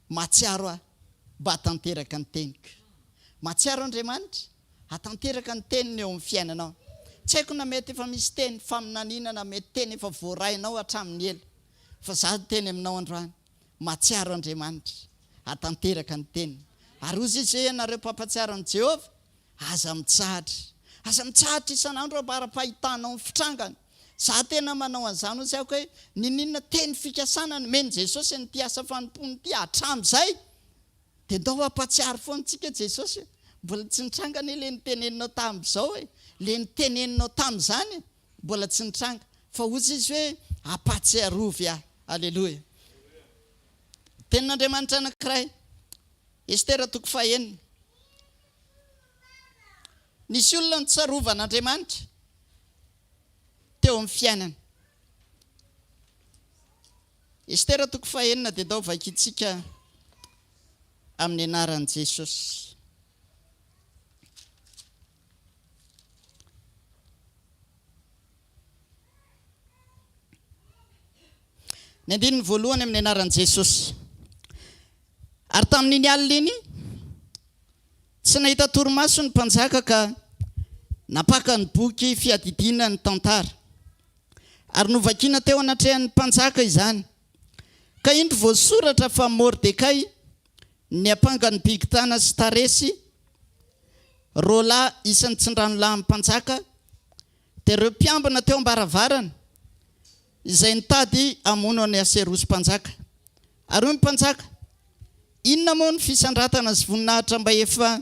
Mahatsiaro aho mba hahatanteraka ny teniko. Mahatsiaro Andriamanitra hahatanteraka ny teniny eo amin'ny fiainanao. Tsy haiko na mety efa misy teny faminaniana na mety teny efa voarainao hatramin'ny ela. Fa izaho hiteny aminao androany, mahatsiaro Andriamanitra hahatanteraka ny teniny. Ary hoy izy hoe, Ianareo mpampahatsiaro an'i Jehovah, Aza mitsahatra. Aza mitsahatra isan'andro ambara-pahitanao ny fitrangany. Za tena manao an'izany hozy aho hoe niniana teny fikasana nomen'i Jesosy an'ity asa fanompoana ity hatram'izay dia ndao hampatsiaro foana antsika Jesosy e! Mbola tsy nitranga anie le niteneninao tamin'izao e! Le niteneninao tamin'izany e! Mbola tsy nitranga. Fa hozy izy hoe ampatsiarovy ahy. Aleloia. Tenin'Andriamanitra anankiray. Estera toko fahenina. Nisy olona notsarovan'Andriamanitra teo amin'ny fiainany. Estera toko fahenina dia ndao vakintsika amin'ny anaran'i Jesosy. Ny andininy voalohany amin'ny anaran'i Jesosy. Ary tamin'iny alina iny, tsy nahita torimaso ny mpanjaka ka nampaka ny boky fiadidiana ny tantara. Ary novakina teo anatrehan'ny mpanjaka izany. Ka indro voasoratra fa Mordekay niampanga an'i Bigtana sy Taresy, roalahy isan'ny tsindranolahin'ny mpanjaka, dia ireo mpiambina teo am-baravarana, izay nitady hamono an'i Aserosy mpanjaka. Ary hoy ny mpanjaka, Inona moa ny fisandratana sy voninahitra mba efa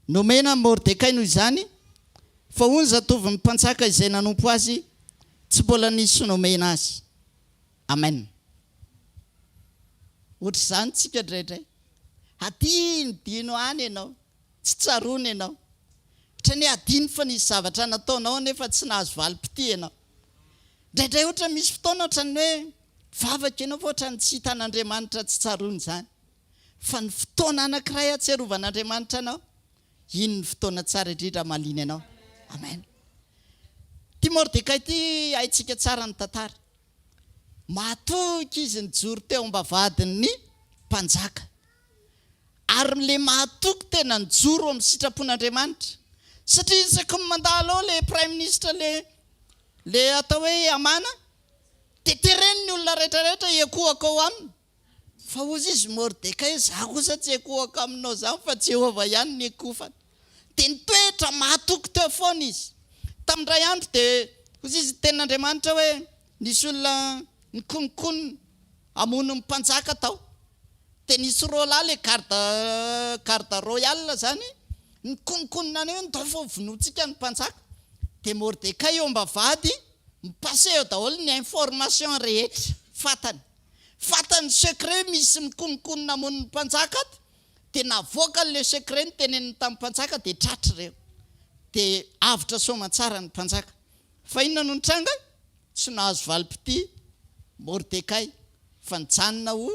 nomena an'i Mordekay noho izany? Fa hoy ny zatovon'ny mpanjaka izay nanompo azy, Tsy mbola nisy nomena azy. Amen. Ohatr'izany tsika indraindray. Hadinodino any ianao, tsy tsaroana ianao. Ohatran'ny hoe hadino fa nisy zavatra nataonao nefa tsy nahazo valim-pitia ianao. Indraindray ohatra misy fotoana ohatran'ny hoe mivavaka ianao fa ohatran'ny tsy hitan'Andriamanitra tsy tsaroana izany. Fa ny fotoana anankiray ahatsiarovan'Andriamanitra anao, iny ny fotoana tsara indrindra hamaliany anao. Amen. Ity Mordekay ity haintsika tsara ny tantara. Mahatoky izy nijoro teo am-bavahadin'ny mpanjaka. Ary ilay mahatoky tena nijoro amin'ny sitrapon'Andriamanitra. Satria isaky ny mandalo ao ilay praiminisitra ilay ilay atao hoe Hamana dia tereny ny olona rehetra rehetra hiankohoka ao aminy. Fa hozy izy Mordekay, Izaho kosa tsy hikohaka aminao izany, fa Jehovah ihany no hikofana. Dia nitoetra mahatoky teo foana izy. Tamin'ny indray andro dia hozy izy ny tenin'Andriamanitra hoe, nisy olona nikononkonona hamono ny mpanjaka tao. Dia nisy roalahy ilay garde, garde royale izany, nikononkonona any hoe ndao fa hovonointsika ny mpanjaka. Dia Mordekay eo am-bavahady, mi-passer eo daholo ny information rehetra fantany. Fantany secret misy mikononkonona hamono ny mpanjaka ato, dia navoakany le secret noteneniny tamin'ny mpanjaka dia tratra ireo. Dia avotra soamantsara ny mpanjaka. Fa inona no nitranga? Tsy nahazo valim-pitia Mordekay fa nijanona ho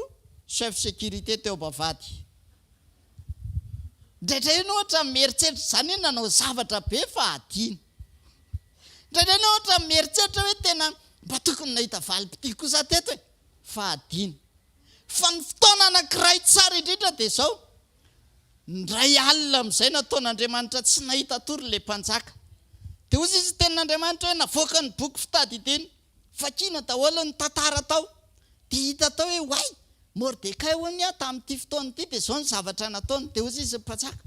chef sécurité teo am-bavahady. Indraindray ianao ohatra mieritreritra izany hoe nanao zavatra be fa hadino. Indraindray ianao ohatra mieritreritra hoe tena mba tokony nahita valim-pitia kosa teto e, fa hadino. Fa ny fotoana anankiray tsara indrindra dia izao, indray alina amin'izay nataon'Andriamanitra tsy nahita tory ilay mpanjaka. Dia hoy izy tenin'Andriamanitra hoe navoaka ny boky fitadidiana, vakiana daholo ny tantara tao. Dia hita tao hoe oay, Mordekay hono aho tamin'ity fotoana ity dia izao ny zavatra nataony. Dia hoy izy mpanjaka,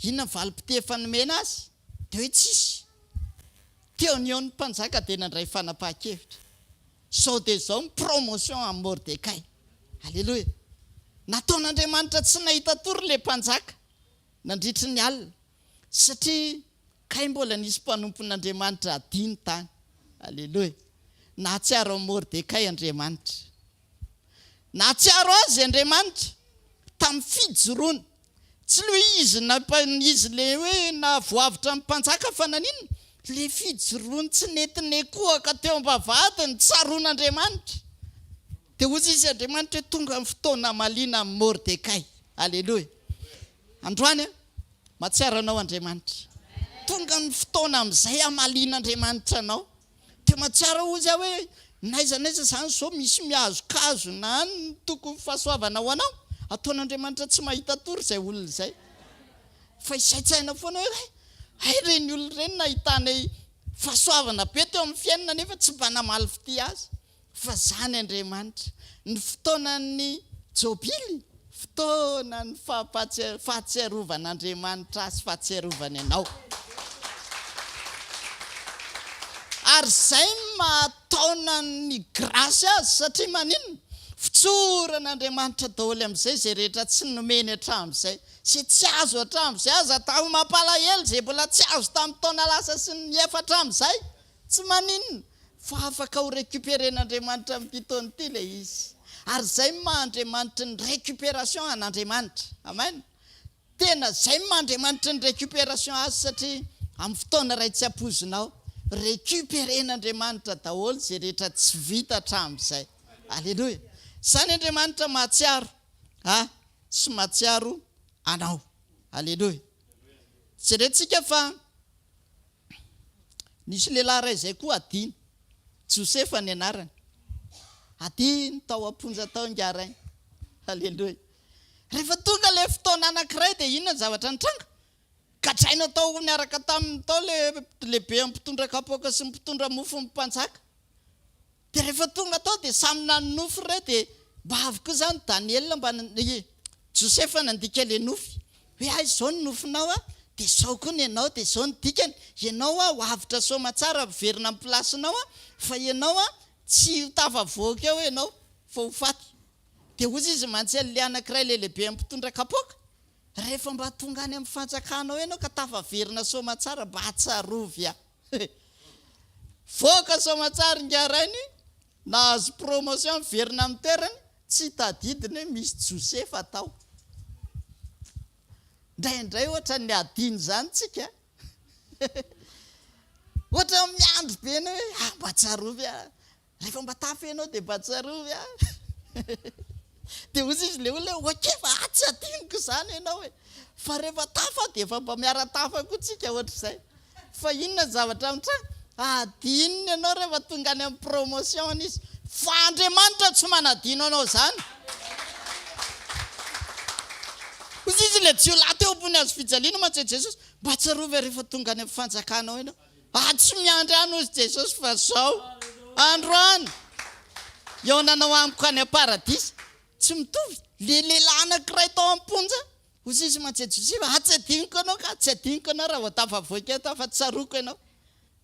inona ny valim-pitia efa nomena azy? Dia hoe tsisy. Teo ny eo ny mpanjaka dia nandray fanapahan-kevitra. Izao dia izao ny promotion amin'i Mordekay. Aleloia. Nataon'Andriamanitra tsy nahita tory ilay mpanjaka nandritry ny alina, satria kay mbola nisy mpanompon'Andriamanitra adino tany. Aleloia. Nahatsiaro an'i Mordekay Andriamanitra. Nahatsiaro azy Andriamanitra tamin'ny fijoroany. Tsy le hoe izy nampa, izy le hoe nahavoavotra ny mpanjaka fa naninona? Le fijoroany tsy nety nekohaka teo am-bavahady ny tsaroan'Andriamanitra. Dia hoy izy Andriamanitra hoe tonga ny fotoana hamaliana an'i Mordekay. Aleloia. Androany an, mahatsiaro anao Andriamanitra. Tonga ny fotoana amin'izay hamalian'Andriamanitra anao. Dia mahatsiaro hozy aho hoe n'aiza n'aiza izany izao misy mihazokazona any ny tokony fahasoavana ho anao. Ataon'Andriamanitra tsy mahita tory izay olona izay. Fa hisaintsaina foana hoe hay ireny olona ireny nahitanay fahasoavana be teo amin'ny fiainana nefa tsy mba namaly fitia azy. Fa zany Andriamanitra. Ny fotoanan'ny Jobily, fotoanan'ny fahatsiarovan'Andriamanitra ahy sy fahatsiarovany anao. Ary zay no mahataona ny grâce azy satria maninona? Fotsoran'Andriamanitra daholo amin'izay izay rehetra tsy nomeny hatramin'izay, izay tsy azo hatramin'izay, aza atao mampalahelo izay mbola tsy azo tamin'ny taona lasa sy ny efa hatramin'izay. Tsy maninona fa afaka ho recuperen'Andriamanitra amin'ity taona ity ilay izy. Ary izay no maha Andriamanitry ny récupération an'Andriamanitra. Amen. Tena izay no maha Andriamanitry ny récupération azy satria amin'ny fotoana iray tsy ampoizinao, recuperen'Andriamanitra daholo izay rehetra tsy vita hatramin'izay. Aleloia. Izany Andriamanitra mahatsiaro ahy sy mahatsiaro anao. Aleloia. Jerentsika fa. Nisy lehilahy iray izay koa adino. Josefa ny anarany. Adino tao am-ponja tao ingahy rainy. Aleloia. Rehefa tonga ilay fotoana anankiray dia inona ny zavatra nitranga? Gadraina tao niaraka taminy tao ilay lehiben'ny mpitondra kapoaka sy ny mpitondra mofon'ny mpanjaka. Dia rehefa tonga tao dia samy nanonofy ireo dia mba avy koa izany Daniela mba i Josefa nandika ilay nofy hoe hay izao ny nofinao a, dia izao koa ny anao dia izao ny dikany, ianao a ho avotra soamatsara miverina amin'ny place-nao a, fa ianao a tsy ho tafavoaka eo ianao fa ho faty. Dia hozy izy mantsy an'ilay anankiray ilay lehibe mpitondra kapoaka, rehefa mba tonga any amin'ny fanjakanao ianao ka tafaverina soamatsara mba tsarovy aho. Voaka soamatsara ingahy rainy, nahazo promotion miverina amin'ny toerany, tsy tadidiny hoe misy Josefa tao. Indraindray ohatran'ny adino izany tsika. Ohatran'ny miandry be ny hoe ah mba tsarovy aho. Rehefa mba tafa ianao dia mba tsarovy aho. Dia hoy izy ilay olona hoe ok fa ah tsy adinoko izany ianao e. Fa rehefa tafa dia efa mba miara-tafa koa tsika ohatr'izay. Fa inona ny zavatra mitranga? Adinony ianao rehefa tonga any amin'ny promotion izy. Fa Andriamanitra tsy manadino anao izany. Hoy izy ilay jiolahy teo ambony hazo fijaliana mantsy hoe Jesosy, mba tsarovy rehefa tonga any amin'ny fanjakanao ianao. Ah tsy miandry any hozy Jesosy fa zao androany hihaonanao amiko any am-paradisa. Tsy mitovy. Le lehilahy anankiray tao am-ponja, hoy izy mantsy Josefa, ah tsy adinoko ianao ka, tsy adinoko ianao raha vao tafavoaka eto aho fa tsaroako ianao.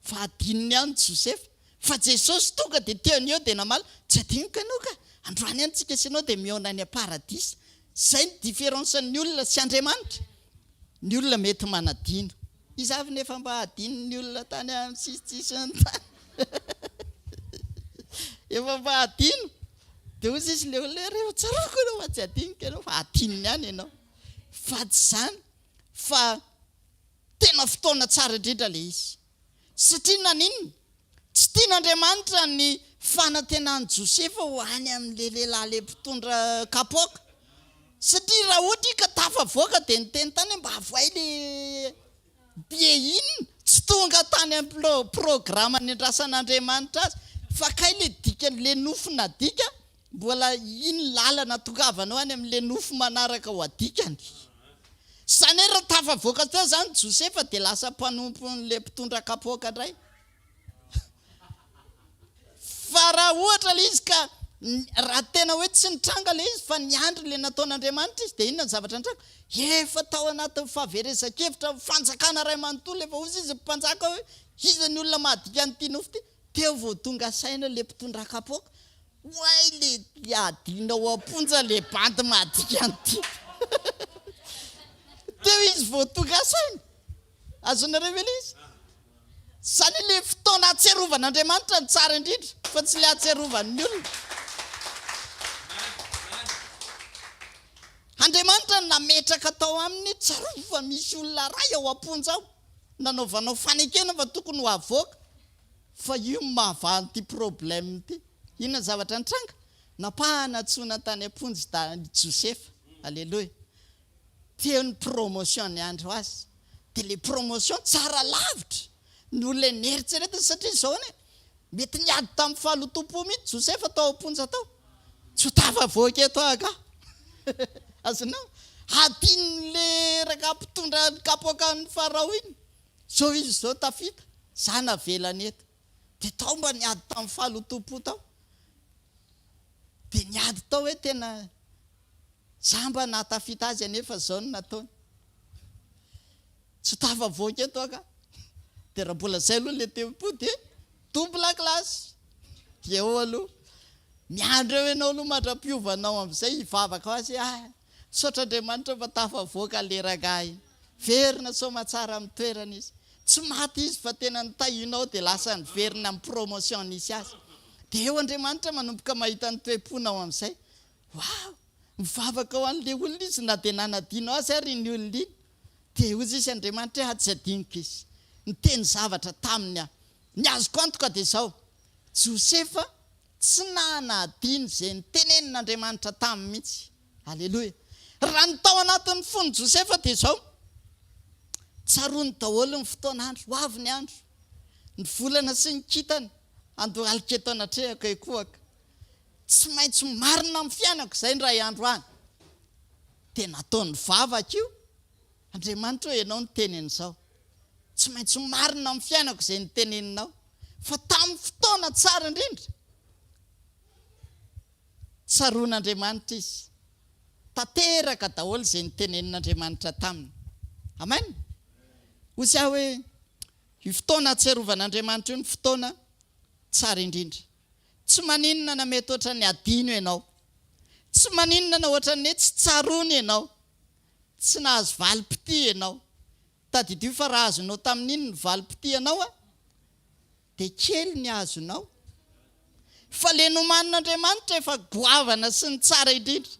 Fa adinony ihany Josefa. Fa Jesosy tonga dia teo no eo dia namaly, tsy adinoko ianao ka, androany ihany tsika sy ianao dia mihaona any am-paradisa. Izay ny différence ny olona sy Andriamanitra. Ny olona mety manadino. Iza avy nefa mba hadinon'ny olona tany amin'ny sisitsisiny tany? Efa mba hadino. Dia hoy izy ilay olona hoe, rehefa tsaroako ianao fa tsy hadinoko ianao fa hadinony ihany ianao. Fa tsy izany fa tena fotoana tsara indrindra ilay izy. Satria naninona? Tsy tian'Andriamanitra ny fanantenan'i Josefa ho any amin'ilay lehilahy ilay mpitondra kapoaka. Satria raha ohatra i ka tafavoaka dia niteny tany hoe mba avoay ilay billet iny. Tsy tonga tany amin'ny programa nendrasan'Andriamanitra azy. Fa kay ilay dikan'ilay nofy nadika, mbola iny lalana tongavanao any amin'ilay nofy manaraka ho adikany. Izany hoe raha tafavoaka teo izany Josefa dia lasa mpanompon'ilay mpitondra kapoaka indray. Fa raha ohatra ilay izy ka raha tena hoe tsy nitranga ilay izy fa niandry ilay nataon'Andriamanitra izy dia inona ny zavatra nitranga? Efa tao anatin'ny fahaverezan-kevitra ny fanjakana iray manontolo, efa hozy izy mpanjaka hoe iza ny olona mahadika an'ity nofy ity? Teo vao tonga saina ilay mpitondra kapoaka, oay le adino ao am-ponja le bandy mahadika an'ity. Teo izy vao tonga saina. Azonareo ve ilay izy? Izany hoe ilay fotoana ahatsiarovan'Andriamanitra no tsara indrindra fa tsy ilay ahatsiarovan'ny olona. Andriamanitra no nametraka tao aminy, tsarovy fa misy olona iray ao am-ponja ao, nanaovanao fanekena fa tokony ho avoaka, fa io no mahavaha an'ity problème ity. Inona ny zavatra nitranga? Nampahanantsoina tany am-ponja i Josefa. Aleloia. Teo ny promotion niandry ho azy. Dia ilay promotion tsara lavitra noho ilay neritreretiny satria izao anie, mety niady tamin'ny fahalotoam-po mihitsy Josefa tao am-ponja tao. Tsy ho tafavoaka eto aho angaha. Azonao? Hadinon'ilay rangahy mpitondra ny kapoakan'i Farao iny. Izao izy izao tafita, za navelany eto. Dia tao mba niady tamin'ny fahalotoam-po tao. Dia niady tao hoe tena Za mba nahatafita azy anefa zao no nataony. Tsy tafavoaka eto aho ka. Dia raha mbola zay aloha le tempo dia double classe. Dia eo aloha. Miandry eo ianao aloha mandra-piovanao amin'izay hivavaka ho azy hoe ah, misaotra Andriamanitra fa tafavoaka le rangahy iny. Verina soamatsara amin'ny toerany izy. Tsy maty izy fa tena nitahianao dia lasa niverina amin'ny promotion nisy azy. Dia eo Andriamanitra manomboka mahita ny toe-ponao amin'izay. Wow! Mivavaka ho an'ilay olona izy na dia nanadino azy ary iny olona iny. Dia hoy izy, Andriamanitra eh, tsy adinoko izy. Niteny zavatra taminy aho. Ny azoko antoka dia izao, Josefa tsy nanadino izay nitenenin'Andriamanitra taminy mihitsy. Aleloia! Raha ny tao anatin'ny fon'i Josefa dia izao, tsaroany daholo ny fotoan'andro, ho avy ny andro, ny volana sy ny kintana handohalika eto anatrehako ekohaka. Tsy maintsy marina amin'ny fiainako izay indray andro any. Dia nataony vavaka io, Andriamanitra ô ianao niteny an'izao. Tsy maintsy marina amin'ny fiainako izay noteneninao. Fa tamin'ny fotoana tsara indrindra, tsaroan'Andriamanitra izy. Tanteraka daholo izay notenenin'Andriamanitra taminy. Amen. Hoy aho hoe, io fotoana ahatsiarovan'Andriamanitra io no fotoana tsara indrindra. Tsy maninona na mety ohatran'ny hadino ianao. Tsy maninona na ohatran'ny hoe tsy tsaroana ianao. Tsy nahazo valim-pitia ianao. Tadidio fa raha azonao tamin'iny ny valim-pitia anao dia kely ny azonao. Fa le nomanin'Andriamanitra efa goavana sy ny tsara indrindra.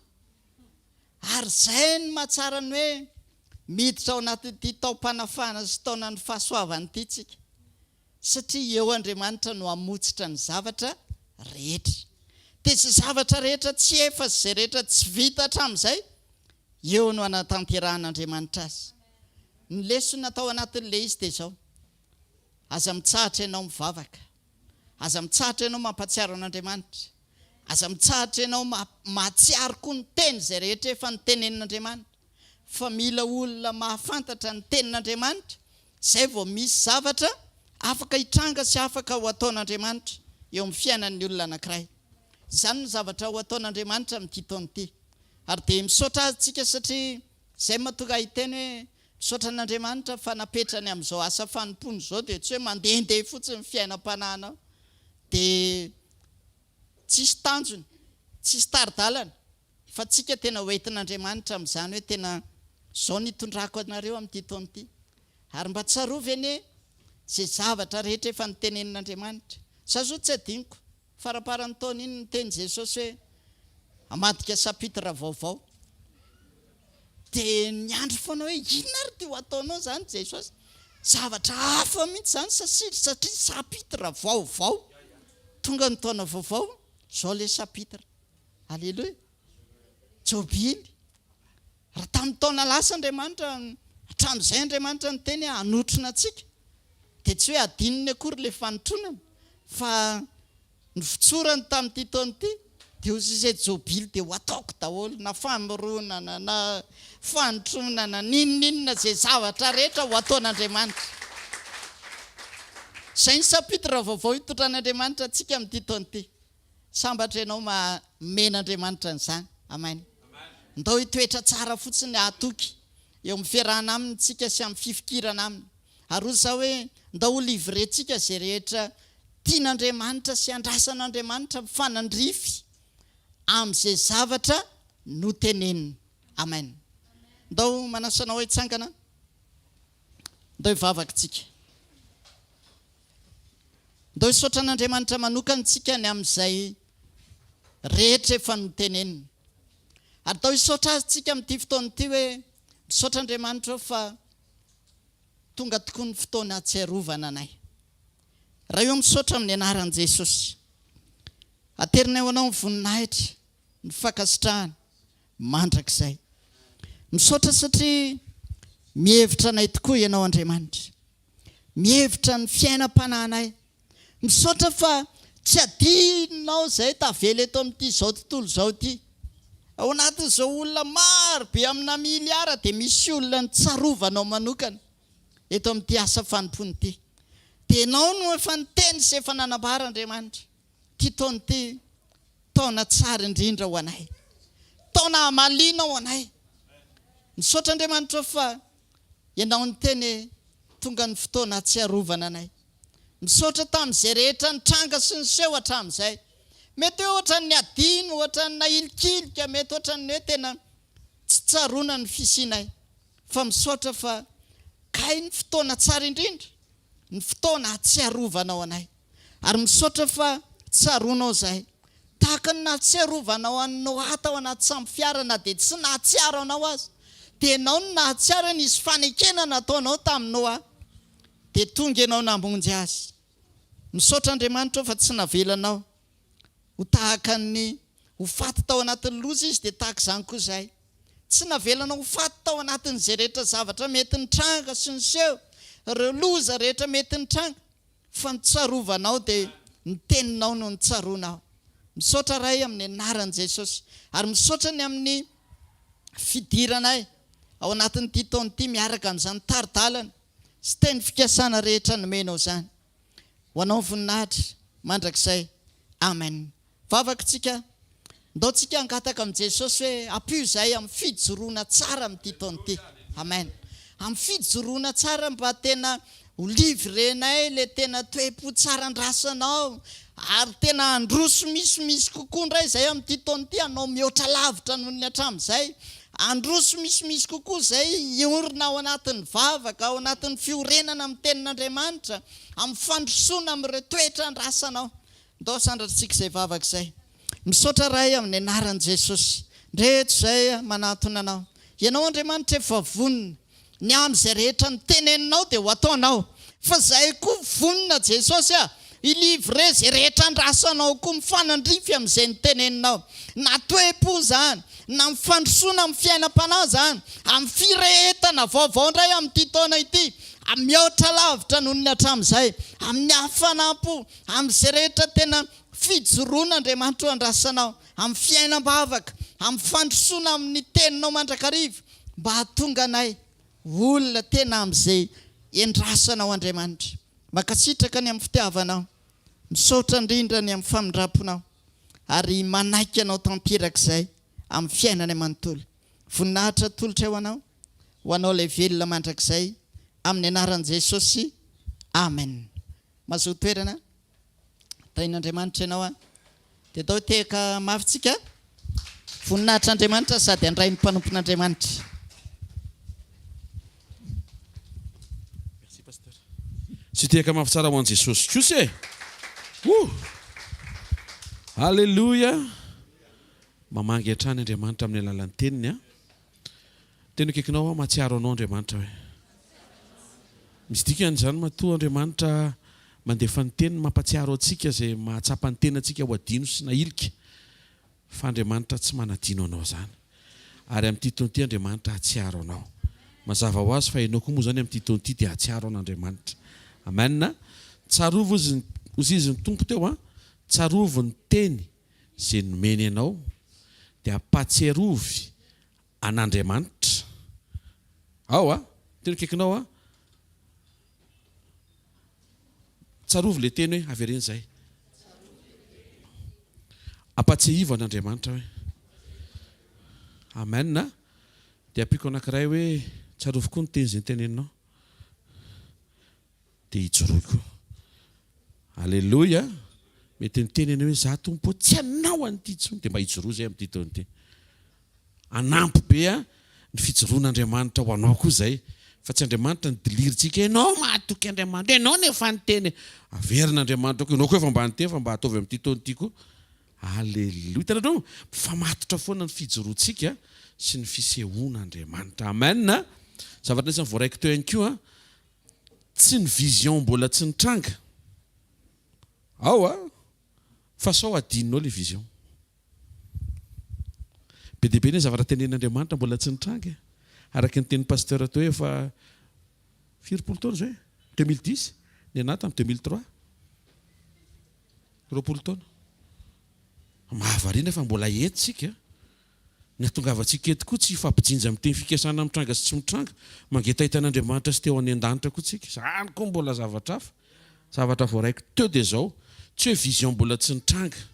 Ary izay no mahatsara ny hoe miditra ao anatin'ity taom-panafahana sy taonan'ny fahasoavana ity tsika. Satria eo Andriamanitra no hamotsitra ny zavatra rehetra. Dia izay zavatra rehetra tsy efa sy izay rehetra tsy vita hatramin'izay, eo no hanatanterahan'Andriamanitra azy. Ny lesona tao anatin'ilay izy dia izao, Aza mitsahatra ianao mivavaka. Aza mitsahatra ianao mampahatsiaro an'Andriamanitra. Aza mitsahatra ianao mahatsiaro koa ny teny izay rehetra efa notenenin'Andriamanitra. Fa mila olona mahafantatra ny tenin'Andriamanitra izay vao misy zavatra afaka hitranga sy afaka ho ataon'Andriamanitra eo amin'ny fiainan'ny olona anankiray. Izany no zavatra ho ataon'Andriamanitra amin'ity taona ity. Ary dia misaotra Azy tsika satria izay no mahatonga ahy hiteny hoe misaotra an'Andriamanitra fa napetrany amin'izao asa fanompoana izao dia tsy hoe mandehandeha fotsiny ny fiainam-panahinao dia tsisy tanjona, tsisy tari-dalana fa tsika tena ho entin'Andriamanitra amin'izany hoe tena izao no hitondrako anareo amin'ity taona ity. Ary mba tsarovy anie izay zavatra rehetra efa notenenin'Andriamanitra. Za zao tsy adinoko. Faramparan'ny taona iny niteny Jesosy hoe hamadika chapitre vaovao. Dia niandry foana hoe inona ary ity ho ataonao izany Jesosy? Zavatra hafa mihitsy izany sasily satria chapitre vaovao. Tonga ny taona vaovao, izao ilay chapitre. Aleloia. Jobily. Raha tamin'ny taona lasa Andriamanitra, hatramin'izay Andriamanitra niteny hoe hanotrona antsika, dia tsy hoe hadinony akory ilay fanotronana, fa nivotsorany tamin'ity taona ity, dia hoy izy hoe jobily dia ho ataoko daholo, na famoronana, na fanotronana, n'inon'inona izay zavatra rehetra ho ataon'Andriamanitra. Izay ny chapitre vaovao hitondran'Andriamanitra antsika amin'ity taona ity. Sambatra ianao maha omen'Andriamanitra an'izany. Amen. Ndao hitoetra tsara fotsiny hahatoky eo amin'ny fiarahana aminy tsika sy amin'ny fifikirana aminy. Ary hoy izaho hoe ndao ho livrer-tsika izay rehetra tian'Andriamanitra sy andrasan'Andriamanitra mifanandrify amin'izay zavatra noteneniny. Amen. Ndao manasa anao hitsangana. Ndao hivavaka tsika. Ndao hisaotra an'Andriamanitra manokana isika ny amin'izay rehetra efa noteneniny. Ary ndao hisaotra Azy isika amin'ity fotoana ity hoe, misaotra Andriamanitra aho fa tonga tokoa ny fotoana hahatsiarovana anay. Ray ô misaotra amin'ny anaran'i Jesosy. Aterinay ho Anao ny voninahitra, ny fankasitrahana mandrakizay. Misaotra satria mihevitra anay tokoa Ianao Andriamanitra. mihevitra ny fiainam-panahinay. Misaotra fa tsy adinonao izay tavela eto amin'ity izao tontolo izao ity. Ao anatin'izao olona maro be amina miliara dia misy olona nitsarovanao manokana eto amin'ity asa fanompoana ity. Dia ianao no efa niteny sy efa nanambara Andriamanitra. Ity taona ity taona tsara indrindra ho anay. Taona hamalianao anay. Misaotra Andriamanitra fa Ianao niteny hoe tonga ny fotoana hahatsiarovana anay. Misaotra tamin'izay rehetra nitranga sy niseho hatramin'izay. Mety hoe ohatran'ny hadino, ohatran'ny nahilikilika, mety ohatran'ny hoe tena tsy tsaroana ny fisianay. Fa misaotra fa kay ny fotoana tsara indrindra, ny fotoana hahatsiarovanao anay. Ary misaotra fa tsaroanao izahay. Tahaka ny nahatsiarovanao an'i Noa tao anaty sambo fiara na dia tsy nahatsiaro anao aza. Dia ianao no nahatsiaro hoe nisy fanekena nataonao tamin'i Noa. Dia tonga ianao namonjy azy. Misaotra Andriamanitra aho fa tsy navelanao ho tahaka ny ho faty tao anatin'ny loza izy dia tahaka izany koa izahay. Tsy navelanao ho faty tao anatin'izay rehetra zavatra mety nitranga sy niseho, ireo loza rehetra mety nitranga. Fa ny tsarovanao dia ny teninao no nitsaroana aho. Misaotra Ray amin'ny anaran'i Jesosy. Ary misaotra ny amin'ny fidiranay ao anatin'ity taona ity miaraka amin'izany tari-dalana sy teny fikasana rehetra nomenao izany. Ho anao ny voninahitra mandrakizay. Amen. Vavaka tsika. Ndao tsika hangataka amin'i Jesosy hoe ampio izahay amin'ny fijoroana tsara amin'ity taona ity. Amen. Amin'ny fijoroana tsara mba tena ho livrer-nay ilay tena toe-po tsara andrasanao ary tena handroso misimisy kokoa indray izahay amin'ity taona ity, hanao mihoatra lavitra noho ny hatramin'izay. Handroso misimisy kokoa izay hiorina ao anatin'ny vavaka, ao anatin'ny fiorenana amin'ny tenin'Andriamanitra, amin'ny fandrosoana amin'ireo toetra andrasanao. Ndao sandratritsika izay vavaka izay. Misaotra Ray amin'ny anaran'i Jesosy. Ndreto izay manantona Anao. Ianao Andriamanitra efa vonona. Ny amin'izay rehetra noteneninao dia ho ataonao. Fa izahay koa vonona Jesosy a! Hi-livrer izay rehetra andrasanao koa mifanandrify amin'izay noteneninao. Na toe-po izany, na amin'ny fandrosoana amin'ny fiainam-panahy izany, amin'ny firehetana vaovao indray amin'ity taona ity, mihoatra lavitra noho ny hatramin'izay, amin'ny hafanam-po, Amin'izay rehetra tena fijoroana Andriamanitra o andrasanao, amin'ny fiainam-bavaka, amin'ny fandrosoana amin'ny teninao mandrakariva, mba hahatonga anay ho olona tena amin'izay endrasanao Andriamanitra. Mankasitraka ny amin'ny fitiavanao. Misaotra indrindra ny amin'ny famindram-ponao. Ary manaiky Anao tanteraka izahay amin'ny fiainanay manontolo. Voninahitra atolotray ho Anao, ho Anao ilay velona mandrakizay, amin'ny anaran'i Jesosy. Amen. Mazoa toerana. Tahin'Andriamanitra ianao an. Dia atao tehaka mafy tsika. Voninahitr'Andriamanitra sady handray ny mpanompon'Andriamanitra. Merci pasteur. Tsy tehaka mafy tsara ho an'i Jesosy kosa e! Woo! Alléluia! Mamangy hatrany Andriamanitra amin'ny alalan'ny teniny an. Teny akaikinao aho, mahatsiaro anao Andriamanitra hoe. Misy dikany izany matoa Andriamanitra mandefa ny teniny mampatsiaro antsika izay mahatsapa ny tenantsika ho adino sy nahilika fa Andriamanitra tsy manadino anao izany. Ary amin'ity taona ity Andriamanitra hahatsiaro anao. Mazava ho azy fa ianao koa moa izany amin'ity taona ity dia hahatsiaro an'Andriamanitra. Amen. Tsarovy hozy hozy izy ny Tompo teo an, tsarovy ny teny izay nomeny anao dia ampatsiarovy an'Andriamanitra. Ao a! Teny akaikinao a! Tsarovy ilay teny hoe avereno izay. Ampatsiahivo an'Andriamanitra hoe. Amen a! Dia ampiako anankiray hoe tsarovy koa ny teny izay noteneninao. Dia ijoroy koa. Aleloia! Mety niteny ianao hoe za Tompo ô tsy hanao an'ity intsony. Dia mba ijoroy izay amin'ity taona ity. Hanampy be ny fijoroan'Andriamanitra ho anao koa izay, fa tsy Andriamanitra no dilirintsika, ianao mahatoky Andriamanitra, ianao no efa niteny, averin'Andriamanitra koa, ianao koa efa mba niteny fa mba ataovy amin'ity taona ity koa. Aleloia. Hitanareo? Mifamatotra foana ny fijoroantsika sy ny fisehoan'Andriamanitra. Amen. Zavatra anisan'ny voaraiko teo ihany koa, tsy ny vision mbola tsy nitranga ao a, fa sao adinonao ilay vision. Be dia be anie zavatra tenenin'Andriamanitra mbola tsy nitranga e. Araka ny tenin'i Pasteur teo hoe efa firy-polo taona izao e? 2010? Ny anah tamin'ny 2003. 20 taona. Mahavariana fa mbola eto tsika. Ny hatongavantsika eto koa tsy hifampijinja amin'ny teny fikasana mitranga sy tsy mitranga. Mangetaheta an'Andriamanitra sy te ho any an-danitra koa tsika. Izany koa mbola zavatra hafa. Zavatra voaraiko teo dia izao, tsy hoe vision mbola tsy nitranga.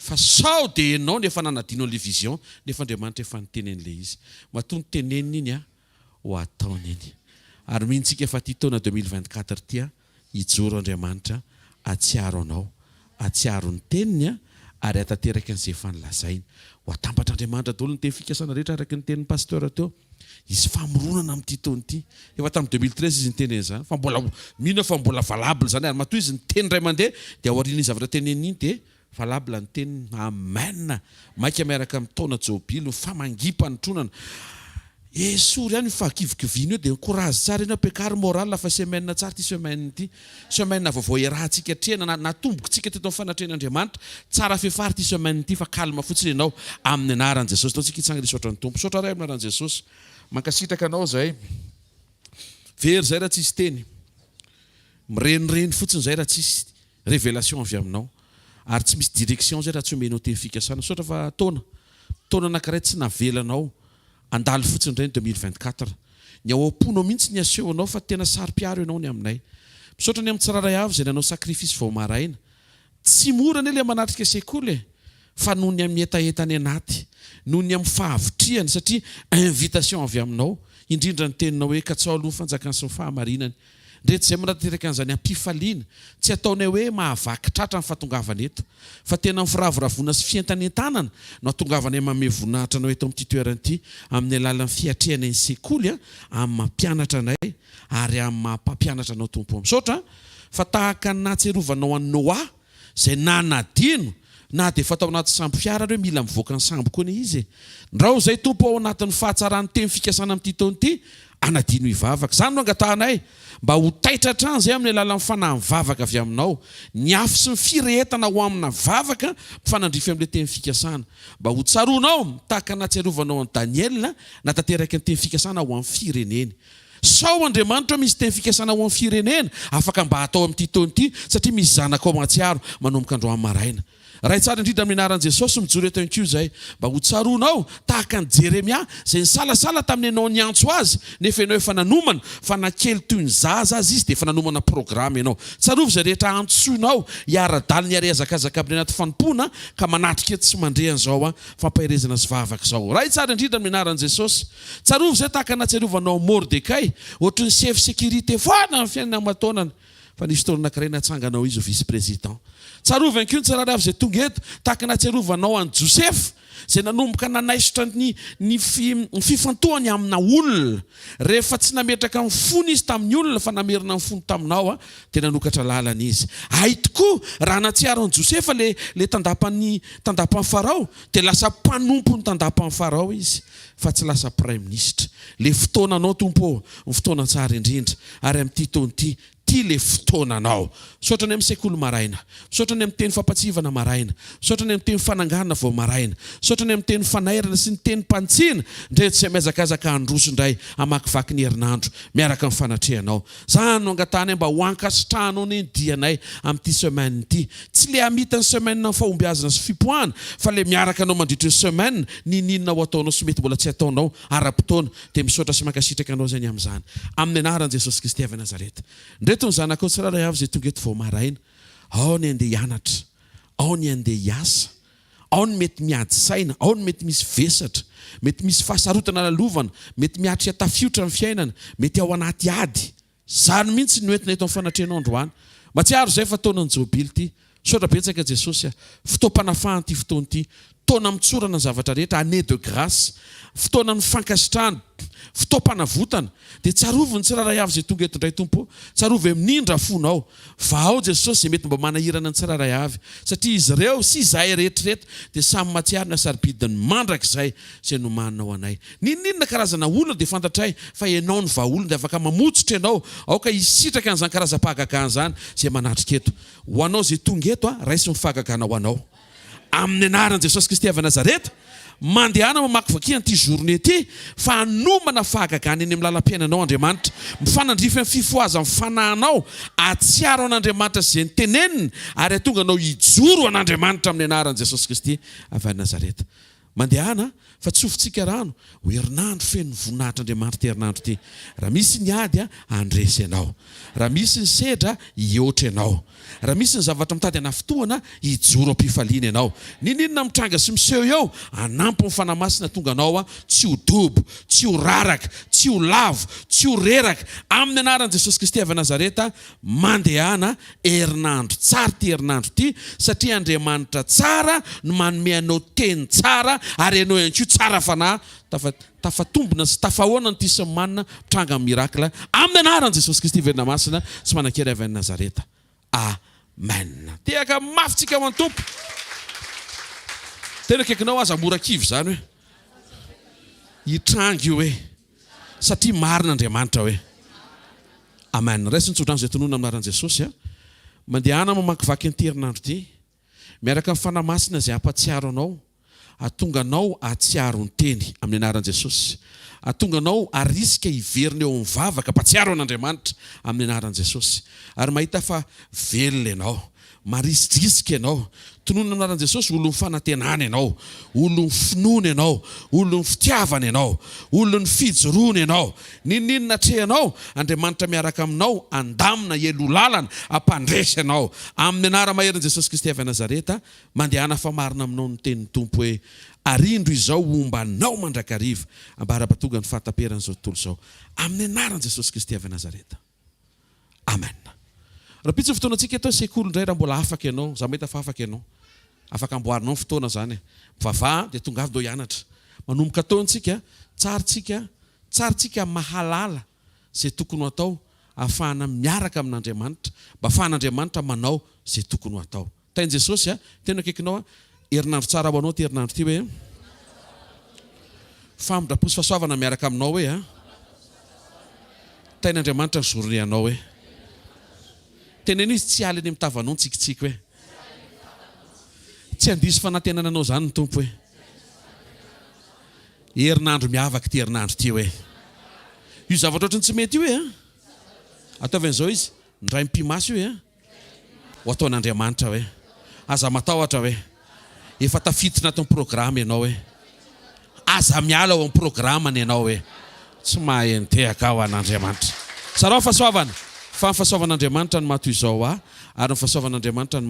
Fa sao dia ianao no efa nanadino an'ilay vision nefa Andriamanitra efa niteny an'ilay izy. Matoa noteneniny iny an, ho ataony iny. Ary mino tsika fa ity taona 2024 ity an, hijoro Andriamanitra hatsiaro anao, hatsiaro ny teniny an, ary hatanteraka an'izay efa nolazainy. Ho atambatr'Andriamanitra daholo ny teny fikasana rehetra araka ny tenin'ny Pasteur teo. Hisy famoronana amin'ity taona ity. Efa tamin'ny 2013 izy niteny an'izany fa mbola mino aho fa mbola valable izany ary matoa izy niteny indray mandeha dia aorian'iny zavatra teneniny iny dia valable ny teniny. Amen! Maika miaraka amin'ny taona jobily ny famangiam-panotronana. Esory ihany io fahakivikiviana io dia courage tsara ianao ampiakaro moral fa semaine tsara ity semaine ity. Semaine vaovao iarahantsika atrehina na natombokintsika teto amin'ny fanatrehan'Andriamanitra. Tsara fefary ity semaine ity fa calme fotsiny ianao amin'ny anaran'i Jesosy. Ndao tsika hitsangana hisaotra ny Tompo. Misaotra Ray amin'ny anaran'i Jesosy. Mankasitraka anao zahay. Very zay raha tsisy teny. Mirenireny fotsiny zay raha tsisy révélation avy aminao. Ary tsy misy direction zay raha tsy omenao teny fikasana. Misaotra fa taona taona anankiray tsy navelanao Handalo fotsiny indray ny 2024. Ny ao am-ponao mihitsy ny asehonao fa tena saro-piaro ianao ny aminay. Misaotra ny amin'ny tsirairay avy izay nanao sacrifice vao maraina. Tsy mora anie ilay manatrika sekoly e! Fa noho ny amin'ny hetaheta any anaty, noho ny amin'ny fahavitrihana satria invitation avy aminao, indrindra ny teninao hoe katsaho aloha ny fanjakany sy ny fahamarinany. Ndreto izay manatanteraka an'izany am-pifaliana, tsy ataonay hoe mahavaky tratra ny fahatongavana eto, fa tena amin'ny firavoravoana sy fientanentanana no ahatongavanay manome voninahitra anao eto amin'ity toerana ity amin'ny alalan'ny fiatrehanay ny sekoly amin'ny maha mpianatra anay ary amin'ny maha mpampianatra anao Tompo ô. Misaotra fa tahaka ny nahatsiarovanao an'i Noa Izay nanadino na dia efa tao anaty sambo fiara ary hoe mila mivoaka ny sambo koa anie izy e! Ndrao izay Tompo ao anatin'ny fahatsaran'ny teny fikasana amin'ity taona ity, anadino hivavaka. Izany no angatahanay, mba ho taitra hatrany izay amin'ny alalan'ny fanahy mivavaka avy aminao, ny afo sy ny firehetana ho amina vavaka mifanandrify amin'ilay teny fikasana. Mba ho tsaroanao, tahaka ny nahatsiarovanao an'i Daniela, nahatanteraka ny teny fikasana ho an'ny fireneny. Sao Andriamanitra misy teny fikasana ho an'ny firenena afaka mba hatao amin'ity taona ity satria misy zanakao mahatsiaro manomboka androany maraina. Ray tsara indrindra amin'ny anaran'i Jesosy mijoro eto ihany koa izay mba ho tsaroanao tahaka an'i Jeremia izay nisalasala tamin'ny ianao niantso azy nefa ianao efa nanomana fa na kely toy ny zaza aza izy dia efa nanomana programa ianao. Tsarovy izay rehetra antsoinao hiara-dalana hiara-hihazakazaka amin'ny anaty fanompoana ka manatrika eto sy mandre an'izao fampaherezana sy vavaka izao. Ray tsara indrindra amin'ny anaran'i Jesosy. Tsarovy izay tahaka ny nahatsiarovanao an'i Mordekay ohatry ny chef sécurité foana ny fiainana aman-taonany. Fa nisy fotoana anankiray natsanganao izy ho vice-président. Tsarovy ihany koa ny tsirairay avy izay tonga eto, tahaka ny nahatsiarovanao an'i Josefa, izay nanomboka nanaisotra ny ny ny fifantohany amina olona. Rehefa tsy nametraka ny fony izy tamin'ny olona fa namerina ny fony taminao, dia nanokatra lalana izy. Hay tokoa, raha nahatsiaro an'i Josefa ilay ilay tandapan'ny tandapan'i Farao, dia lasa mpanompon'ny tandapan'i Farao izy, fa tsy lasa praiminisitra. Ilay fotoananao, Tompo ô, ny fotoana tsara indrindra. Ary amin'ity taona ity, ity ilay fotoananao. Misaotra ny amin'ny sekoly maraina. Misaotra ny amin'ny teny fampatsiahivana maraina. Misaotra ny amin'ny teny fananganana vao maraina. Misaotra ny amin'ny teny fanairana sy ny tenim-panitsiana. Indray tsy mihazakazaka handroso indray hamakivaky ny herinandro miaraka amin'ny fanatrehanao. Izany no angatahanay mba ho ankasitrahanao anie ny dianay amin'ity semaine ity. Tsy ilay hamita ny semaine amin'ny fahombiazana sy fipoahana fa ilay miaraka anao mandritry ny semaine, n'inon'inona ho ataonao sy mety mbola tsy hataonao ara-potoana. Dia misaotra sy mankasitraka anao izay ny amin'izany. Amin'ny anaran'i Jesosy Kristy avy Nazareta. Ndreto ny zanakao tsirairay avy izay tonga eto vao maraina. Ao ny handeha hianatra. Ao ny handeha hiasa. Ao ny mety miady saina. Ao ny mety misy vesatra. Mety misy fahasarotana lalovana. Mety miatrika tafiotra ny fiainana. Mety ao anaty ady. Izany mihitsy no entina eto amin'ny fanatrehanao androany. Matsiaro izay fa taonan'ny jobily ity. Misaotra betsaka Jesosy a. Fotoam-panafahana ity fotoana ity. Taona mitsorana ny zavatra rehetra, année de grâce. Fotoanan'ny fankasitrahana. Fotoam-panavotana. Dia tsarovy ny tsirairay avy izay tonga eto indray Tompo o. Tsarovy amin'indra fonao. Vahao Jesosy izay mety mba manahirana ny tsirairay avy. Satria izy ireo sy izahay rehetra ireto dia samy mahatsiaro ny hasarobidiny mandrakizay izay nomaninao anay. N'inon'inona karazana olana dia fantatray fa Ianao no vahaolana dia afaka mamotsitra Ianao. Aoka hisitraka an'izany karazam-pahagagana izany izay manatrika eto. Ho anao izay tonga eto, raiso ny fahagagana ho anao. Amin'ny anaran'i Jesosy Kristy avy Nazareta, mandehana mamakivakia an'ity journée ity fa hanomana fahagagana eny amin'ny lalam-piainanao Andriamanitra. Mifanandrify amin'ny fifohazan'ny fanahinao, hahatsiaro an'Andriamanitra sy izay noteneniny ary hahatonga anao hijoro an'Andriamanitra amin'ny anaran'i Jesosy Kristy avy any Nazareta. Mandehana fa tsofintsika rano, ho herinandro feno ny voninahitr'Andriamanitra ity herinandro ity. Raha misy ny ady, handresy ianao. Raha misy ny sedra, hihoatra ianao. Raha misy ny zavatra mitady hanafintohana, hijoro am-pifaliana ianao. N'inon'inona mitranga sy miseho eo, hanampy ny Fanahy Masina tonga anao tsy ho dobo, tsy ho raraka, tsy ho lavo, tsy ho reraka. Amin'ny anaran'i Jesosy Kristy avy Nazareta, Mandehana herinandro tsara ity herinandro ity satria Andriamanitra tsara no manome anao teny tsara ary ianao ihany koa tsara fanahy tafa tafatombina sy tafahoana ny tia sy ny manina mitranga ny miracle amin'ny anaran'i Jesosy Kristy velona masina sy manan-kery avy any Nazareta Amen Tehaka mafy tsika ho an'ny Tompo Tena akaikinao aza mora kivy izany hoe hitranga io hoe Satria marina Andriamanitra hoe. Amen. Raiso ny tsodrano izay tononina amin'ny anaran'i Jesosy a. Mandehana mamakivaky an'ity herinandro ity. Miaraka amin'ny Fanahy Masina izay hampatsiaro anao, hahatonga anao hahatsiaro ny Teny amin'ny anaran'i Jesosy. Hahatonga anao harisika hiverina eo amin'ny vavaka, hampatsiaro an'Andriamanitra amin'ny anaran'i Jesosy. Ary mahita fa velona ianao. Marisidrisika ianao. Tononina amin'ny anaran'i Jesosy, olon'ny fanantenana ianao, olon'ny finoana ianao, olon'ny fitiavana ianao, olon'ny fijoroana ianao. N'inon'inona atrehanao, Andriamanitra miaraka aminao, handamina, hialoha lalana, hampandresy anao. Amin'ny anara-maherin'i Jesosy Kristy avy Nazareta, mandehana fa marina aminao ny tenin'ny Tompo hoe, Ary indro izao homba anao mandrakariva, ambara-pahatonga ny fahataperan'izao tontolo izao. Amin'ny anaran'i Jesosy Kristy avy Nazareta. Amen. Rahampitso ny fotoanantsika eto sekoly indray raha mbola afaka ianao, za mahita fa afaka ianao. Afaka amboarinao ny fotoana zany e. Mivavaha dia tongava ndao hianatra. Manomboka taona tsika, tsara tsika, tsara tsika mahalala izay tokony ho atao ahafahana miaraka amin'Andriamanitra, mba afahan'Andriamanitra manao izay tokony ho atao. Tahin'i Jesosy a, tena akaikinao a, herinandro tsara ho anao ity herinandro ity hoe Famindram-po sy fahasoavana miaraka aminao hoe a. Tahin'Andriamanitra ny journée anao hoe. Teneno izy tsy hiala eny amin'ny tavanao ny tsikitsiky hoe. Tsy handiso fanantenana anao izany ny Tompo hoe. Herinandro miavaka ity herinandro ity hoe. Io zavatra ohatran'ny tsy mety io hoe a. Ataovy an'izao izy, indray mipi-maso io hoe a. Ho ataon'Andriamanitra hoe. Aza matahotra hoe. Efa tafiditra anatin'ny programme ianao e. Aza miala ao amin'ny programme-ny ianao e. Tsy mahay nitehaka aho an'Andriamanitra. Zarao fahasoavana, fa ny fahasoavan'Andriamanitra no maha toy izao ahy, ary ny fahasoavan'Andriamanitra no maha.